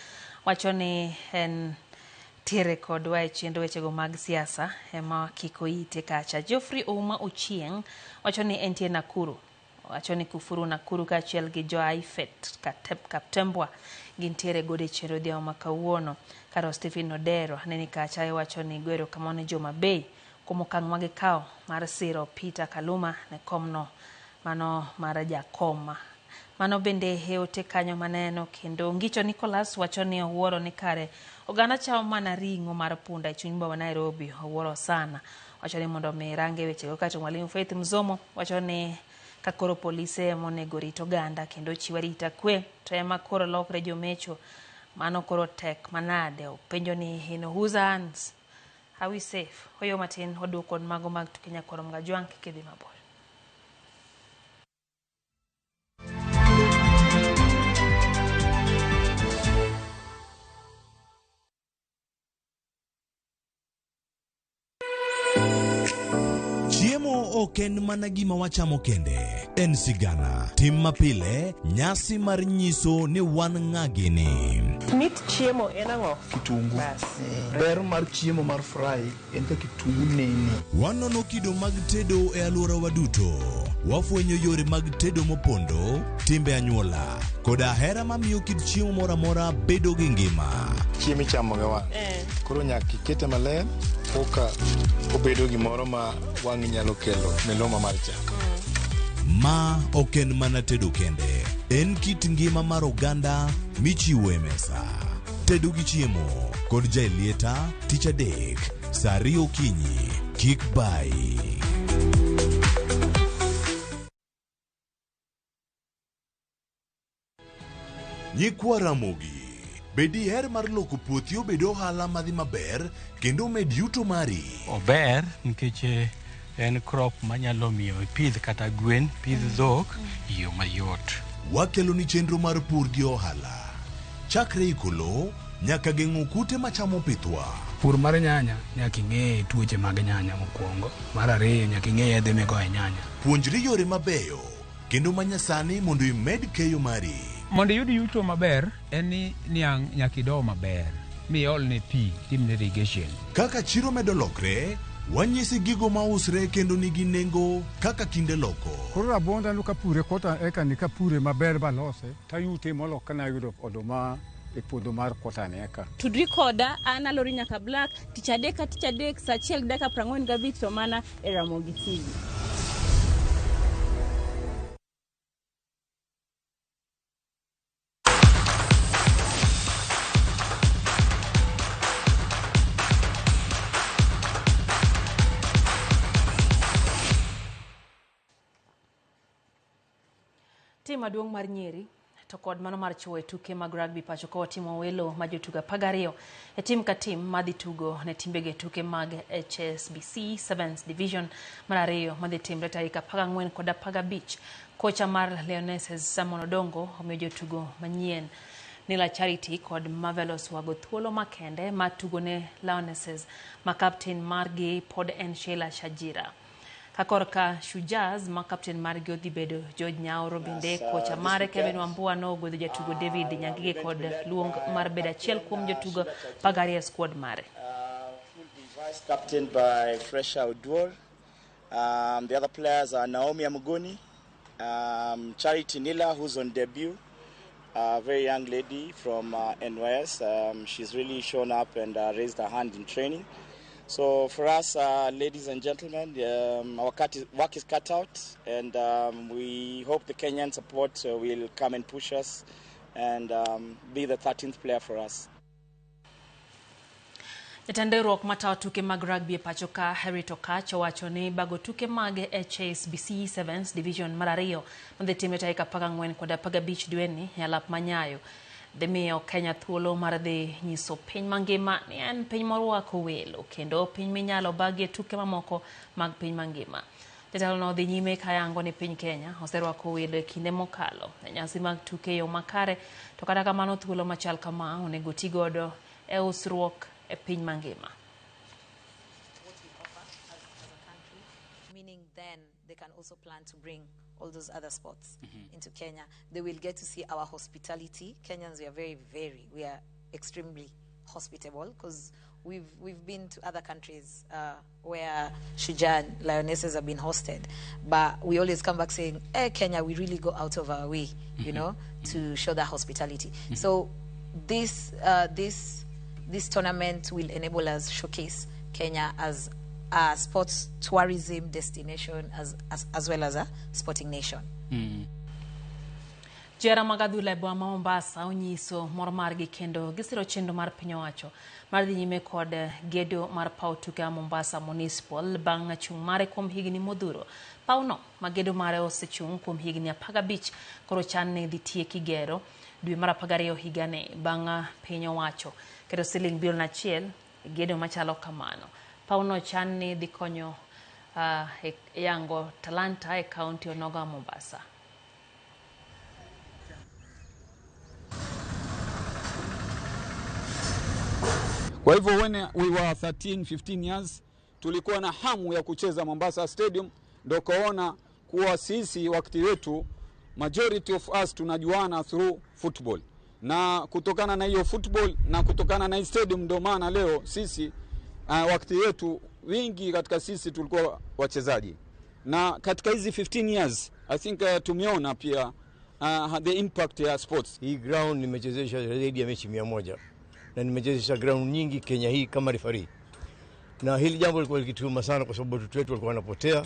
wacho ni en tiere kodwa e chenro wechego mag siasa ema kik oite kacha. Geoffrey Ouma Ochieng wacho ni entie Nakuru wacho ni Kufuru Nakuru kaachiel gi jo Aifet Kaptembwa gintiere godo e chenro odhiambo ma kawuono. Karo Stephen Odero aneni kacha wacho ni goero kamano ne Joma Bay kuom okang' ma gikawo mar siro Peter Kaluma ne komno mano mar jakoma. Mano bende e ote kanyo maneno. Kendo Ngicho Nicholas wacho ni owuoro ni kare oganda chamo mana ring'o mar punda e chuny boma Nairobi, owuoro sana. Wacho ni mondo mi range wechego. Kato Mwalimu Faith Mzomo wacho ni ka koro polise monego rit oganda kendo chiw arita kwe to ema koro lokre jomecho mano koro tek manade. Openjo ni in whose hands are we safe? Oyo matin waduoko kod mago mag tuke nyakwar Mgajwang' kik idhi mabor. Chiemo ok en mana gima wachamo kende, en sigana, tim mapile, nyasi mar nyiso ni wan ng'a gini. Mit chiemo en ang'o? Kitungu. Ber mar chiemo mar fry en ka kitungu nene. Wanono kido mag tedo e alworawa duto. Wafwenyo yore mag tedo mopondo, timbe anyuola, koda hera mamiyo kit chiemo moro amora bedo gi ngima. Chiemo ichamo gi wang'. Koro nyaka ikete maler koka obedo gimoro ma wang'i nyalo kelo miluma mar chak. Ma ok en mana tedo kende, en kit ngima mar oganda michiwo e mesa. Tedo gi chiemo kod Jaelieta tich adek saa 2 okinyi. Kik bai. Nyikwa Ramogi, be diher mar loko puothi obed ohala madhi maber kendo med yuto mari? Ober nikech en crop manyalo miyo ipidh kata gwen, pidh dhok e yo mayot. Wakelo ni chenro mar pur gi ohala. Chakre iko lowo nyaka geng'o kute machamo pithwa. Pur mar nyanya nyaka ing'e tuoche mag nyanya mokwongo. Mar ariyo nyaka ing'e yedhe migoyo e nyanya. Puonjri yore mabeyo kendo manyasani mondo imed keyo mari. Mondo iyud yuto maber en ni niang' nyaka ido maber miolne pi timne irrigation. Kaka chiro medo lokre, wanyisi gigo mausre kendo nigi nengo kaka kinde loko. Koro rabonda no kapure kota eka ni kapure maber balose tayute molo kana yudo oduma e puodho mar kota ni eka. Tudri koda an Alori Nyaka Black tich adek ka tich adek saa 1:45 to mana e Ramogi TV. Tim maduong' mar Nyeri to kod mano mar chwo e tuke mag rugby pacho ka watimo welo ma jotugo 12 e tim ka tim madhi tugo ne timbegi e tuke mag HSBC Sevens Division mar 2 madhi timre tarik 14 kod 15. Kocha mar Lionesses Simon Odongo omiyo jotugo manyien Nila Charity kod Marvelous Wago thuolo makende mar tugo ne Lionesses ma kapten margi pod en Sheila Shajira. Ka korka Shujaz ma kapten margi odhi bedo George Nyaoro bende kocha mare Kevin Wambua nogwedho jatugo David Nyangige kod luong mar bedo achiel kuom jotugo 12 e squad mare. Vice captain by Fresha Oduor. The other players are Naomi Amugoni, Charity Nila, who's on debut, a very young lady from NYS. She's really shown up and raised her hand in training. So for us, ladies and gentlemen, our work is cut out, and we hope the Kenyan support will come and push us and be the 13th player for us. Jatend riwruok matayo tuke mag rugby e pacho ka Harriet Okatch owacho ni bago tuke mag HSBC Sevens Division mar 2 madhi timre tarik 14 kod 15 dweni e alap ma Nyayo dhi miyo Kenya thuolo mar dhi nyiso piny mangima ni en piny morwako welo kendo piny minyalo bagie tuke mamoko mag piny mangima. Jatelo dhi nyime kayango ni piny Kenya oserwako welo e kinde mokalo e nyasi mag tuke e yo makare, to kata kamano thuolo machal kama onego ti godo e usruok e piny mangima. What we offer as a country, meaning then they can also plan to bring all those other sports into Kenya. They will get to see our hospitality. Kenyans, we are very, very, we are extremely hospitable, because we've been to other countries where Shujaa and Lionesses have been hosted, but we always come back saying, hey, Kenya, we really go out of our way, you know, to show that hospitality. So this tournament will enable us showcase Kenya as a sports tourism destination as well as a sporting nation. Jera mag adhula e boma ma Mombasa onyiso mor margi kendo gisiro chenro mar piny owacho mar dhi nyime kod gedo mar paw tuke ma Mombasa Municipal bang' chung' mare kuom higni modhuro. Pawno ma gedo mare osechung' kuom higni 15 koro chan ni dhi tieki gero dwe mar 12 higani bang' piny owacho keto siling bilion 1 e gedo machalo kamano. Pawno chan ni dhi konyo yango talanta e kaunti onogo ma Mombasa. Kwa hivyo when we were 13, 15 years tulikuwa na hamu ya kucheza Mombasa Stadium, ndio kaona kuwa sisi wakati wetu majority of us tunajuana through football. Na kutokana na hiyo football na kutokana na hii stadium ndio maana leo sisi wakati wetu wingi katika sisi tulikuwa wachezaji. Na katika hizi 15 years I think tumeona pia the impact ya sports. Hii ground nimechezesha zaidi ya mechi 100. Na nimechezesha ground nyingi Kenya hii kama referee. Na hili jambo lilikuwa likituma sana kwa sababu watoto wetu walikuwa wanapotea.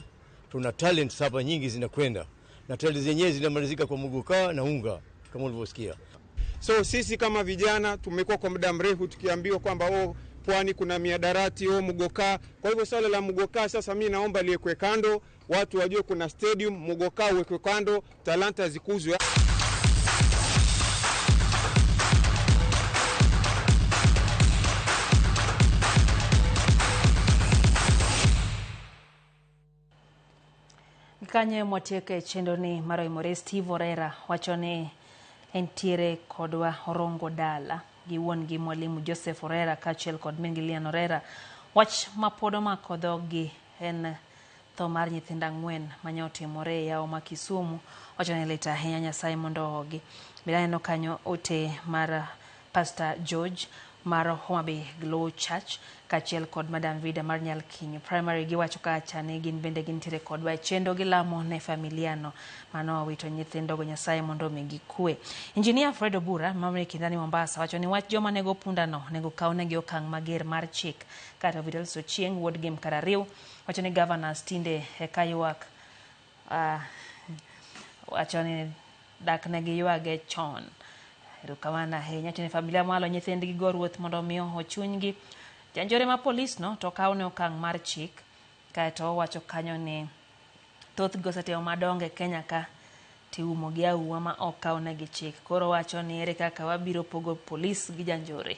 Tuna talents hapa nyingi zinakwenda. Na talents zenyewe zinamalizika kwa muguka na unga kama ulivyosikia. So sisi kama vijana tumekuwa kwa muda mrefu tukiambiwa kwamba oh, pwani kuna miadarati, oh, mugoka. Kwa hivyo swala la mugoka sasa mimi naomba liwekwe kando, watu wajue kuna stadium, mugoka uwekwe kando, talanta zikuzwe. Kanye mwatieko e chenro ni mar oimore Steve Orera wacho ni entiere kodwa Orongo Dala gi wuon gi mwalimu Joseph Orera kaachiel kod min gi Lian Orera. Wach ma pod omako dhoggi en tho mar nyithindo 4 mane otimore e yawo ma Kisumu. Wacho ni lit ahinya, Nyasaye mondo ohogi. Bende aneno kanyo ote mar Pastor George mar Homa Bay Glow Church kaachiel kod Madam Vida mar Nyalkinyo Primary. Giwacho kacha ni gin bende gintiere kodwa e chenro gilamo ne familiano mano owito nyithindogo, Nyasaye mondo omigi kwe. Engineer Fred Obura mamre kindani Mombasa wacho ni wach joma nego pundano onego kawnegi okang' mager mar chik. Kata Vidal Sochieng wuod Gem Karariw wacho ni governors tinde eka ywak, wacho ni dak negi ywage chon. Erokamano ahinya. Wacho ni familia mwalo nyithindgi go ruoth mondo omi oho chunygi. Janjore ma polis no to kawne okang' mar chik. Kaeto owacho kanyo ni thothgi osetimo madongo e Kenya ka Tiumo gi auma ma ok kawnegi chik. Koro wacho ni ere kaka wabiro pogo polis gi janjore.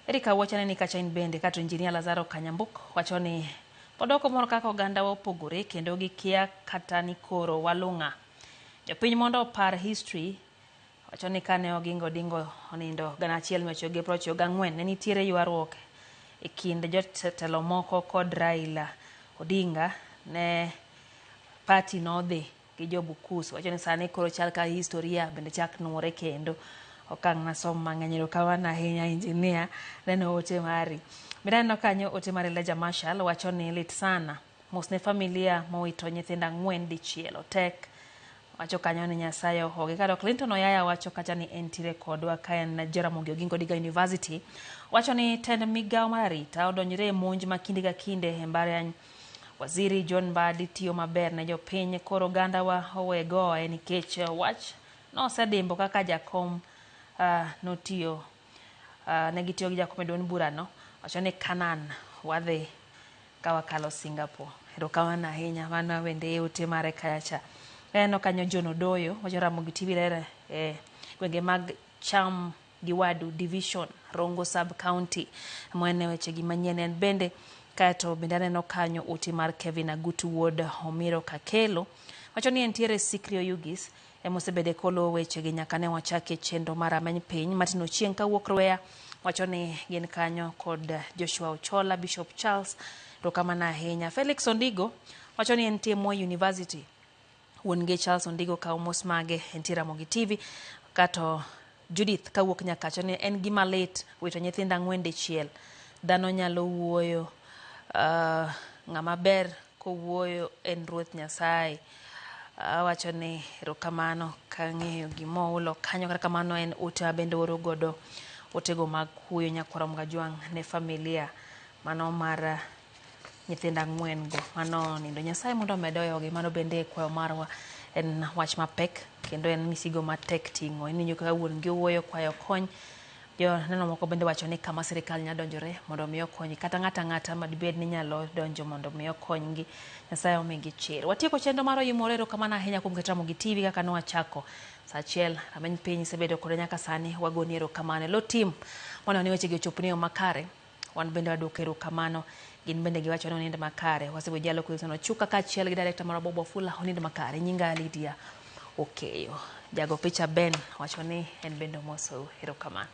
Erika wacho ni kacha in bende kato Injinia Lazaro Kanyambuk wacho ni pod ok omor kaka ogandawa opogore kendo gikia kata ni koro walung'a. Jopiny mondo opar history wacho ni kane Oginga Odinga onindo 1994 ne nitiere ywaruok e kind jotelo moko kod Raila Odinga ne party nodhi gi jo Bukusu. Wacho ni sani koro chal ka historia bende chak nuore kendo. Okang' nasom mang'eny. Erokamano ahinya injinia neno ote mari. Bende aneno kanyo ote mar Elijah Marshall wacho ni lit sana. Mos ne familia mowito nyithindo 4 dichiel. Otek. Wacho kanyo ni Nyasaye ohogi. Kado Clinton Oyaya wacho kacha ni entiere kodwa ka en Jaramogi Oginga Odinga University. Wacho ni tend migawo mar arita odonjre e monj ma kinde ka kinde e mbalariany. Waziri John Mbadi tiyo maber ne jopiny koro ogandawa owe goye nikech wach nosedimbo kaka jakom notiyo ne gitiyo gi jakom e duond burano. Wacho ni Kanan wadhi ka wakalo Singapore. Erokamano ahinya mano bende ote mare kacha. Aneno kanyo John Odoyo wacho Ramogi TV ler e gwenge mag Cham gi Wadu Division, Rongo Sub County. Mwene weche gi manyien en bende. Kaeto bende aneno kanyo ote mar Kevin Agutu wuod Omiro Kakelo wacho ni entiere Sikri Oyugis emosebede koluwo weche gi nyaka ne wachake chenro mar Rameny Piny. Martin Ochieng kawuok Rweya wacho ni gin kanyo kod Joshua Ochola, Bishop Charles. Erokamano ahinya. Felix Ondigo wacho ni entie Moi University. Wuon gi Charles Ondigo kawo mos mage entie Ramogi TV. Kato Judith kawuok Nyakacha ni en gima lit wito nyithindo 4 dichiel. Dhano nyalo wuoyo ng'ama ber kowuoyo en Ruoth Nyasaye. Awacho ni erokamano kang'eyo gimoulo kanyo. Kata kamano en ote ma bende oro godo otego mag kuyo nyakwar Mgajwang' ne familia mano mar nyithindo 4 go mano nindo. Nyasaye mondo omed hoyogi. Mano bende kwayo marwa en wach mapek kendo en misigo matek ting'o. Iwinjo kaka wuon gi owuoyo kwayo kony. Joneno moko bende wacho ni kama sirikal nyalo donjore mondo mi okony kata ng'ato ang'ata madibed ni nyalo donjo mondo mi okonygi. Nyasaye omigi chir. Watieko chenro mar Oyimore. Erokamano ahinya kuom keto Ramogi TV kaka nwachako saa 1. Rameny Piny isebedo kode nyaka sani. Wagoni erokamano. Lo team mondo ni wechegi ochopni e yo makare. Wan bende waduoko erokamano. Gin bende giwacho ni onind makare. Wasebedo jalo Wilson Ochuka kaachiel gi director marwa Bob Wafula. Onind makare. Nyinga Lydia Okeyo. Jago picha Ben wacho ni en bende omosou. Erokamano.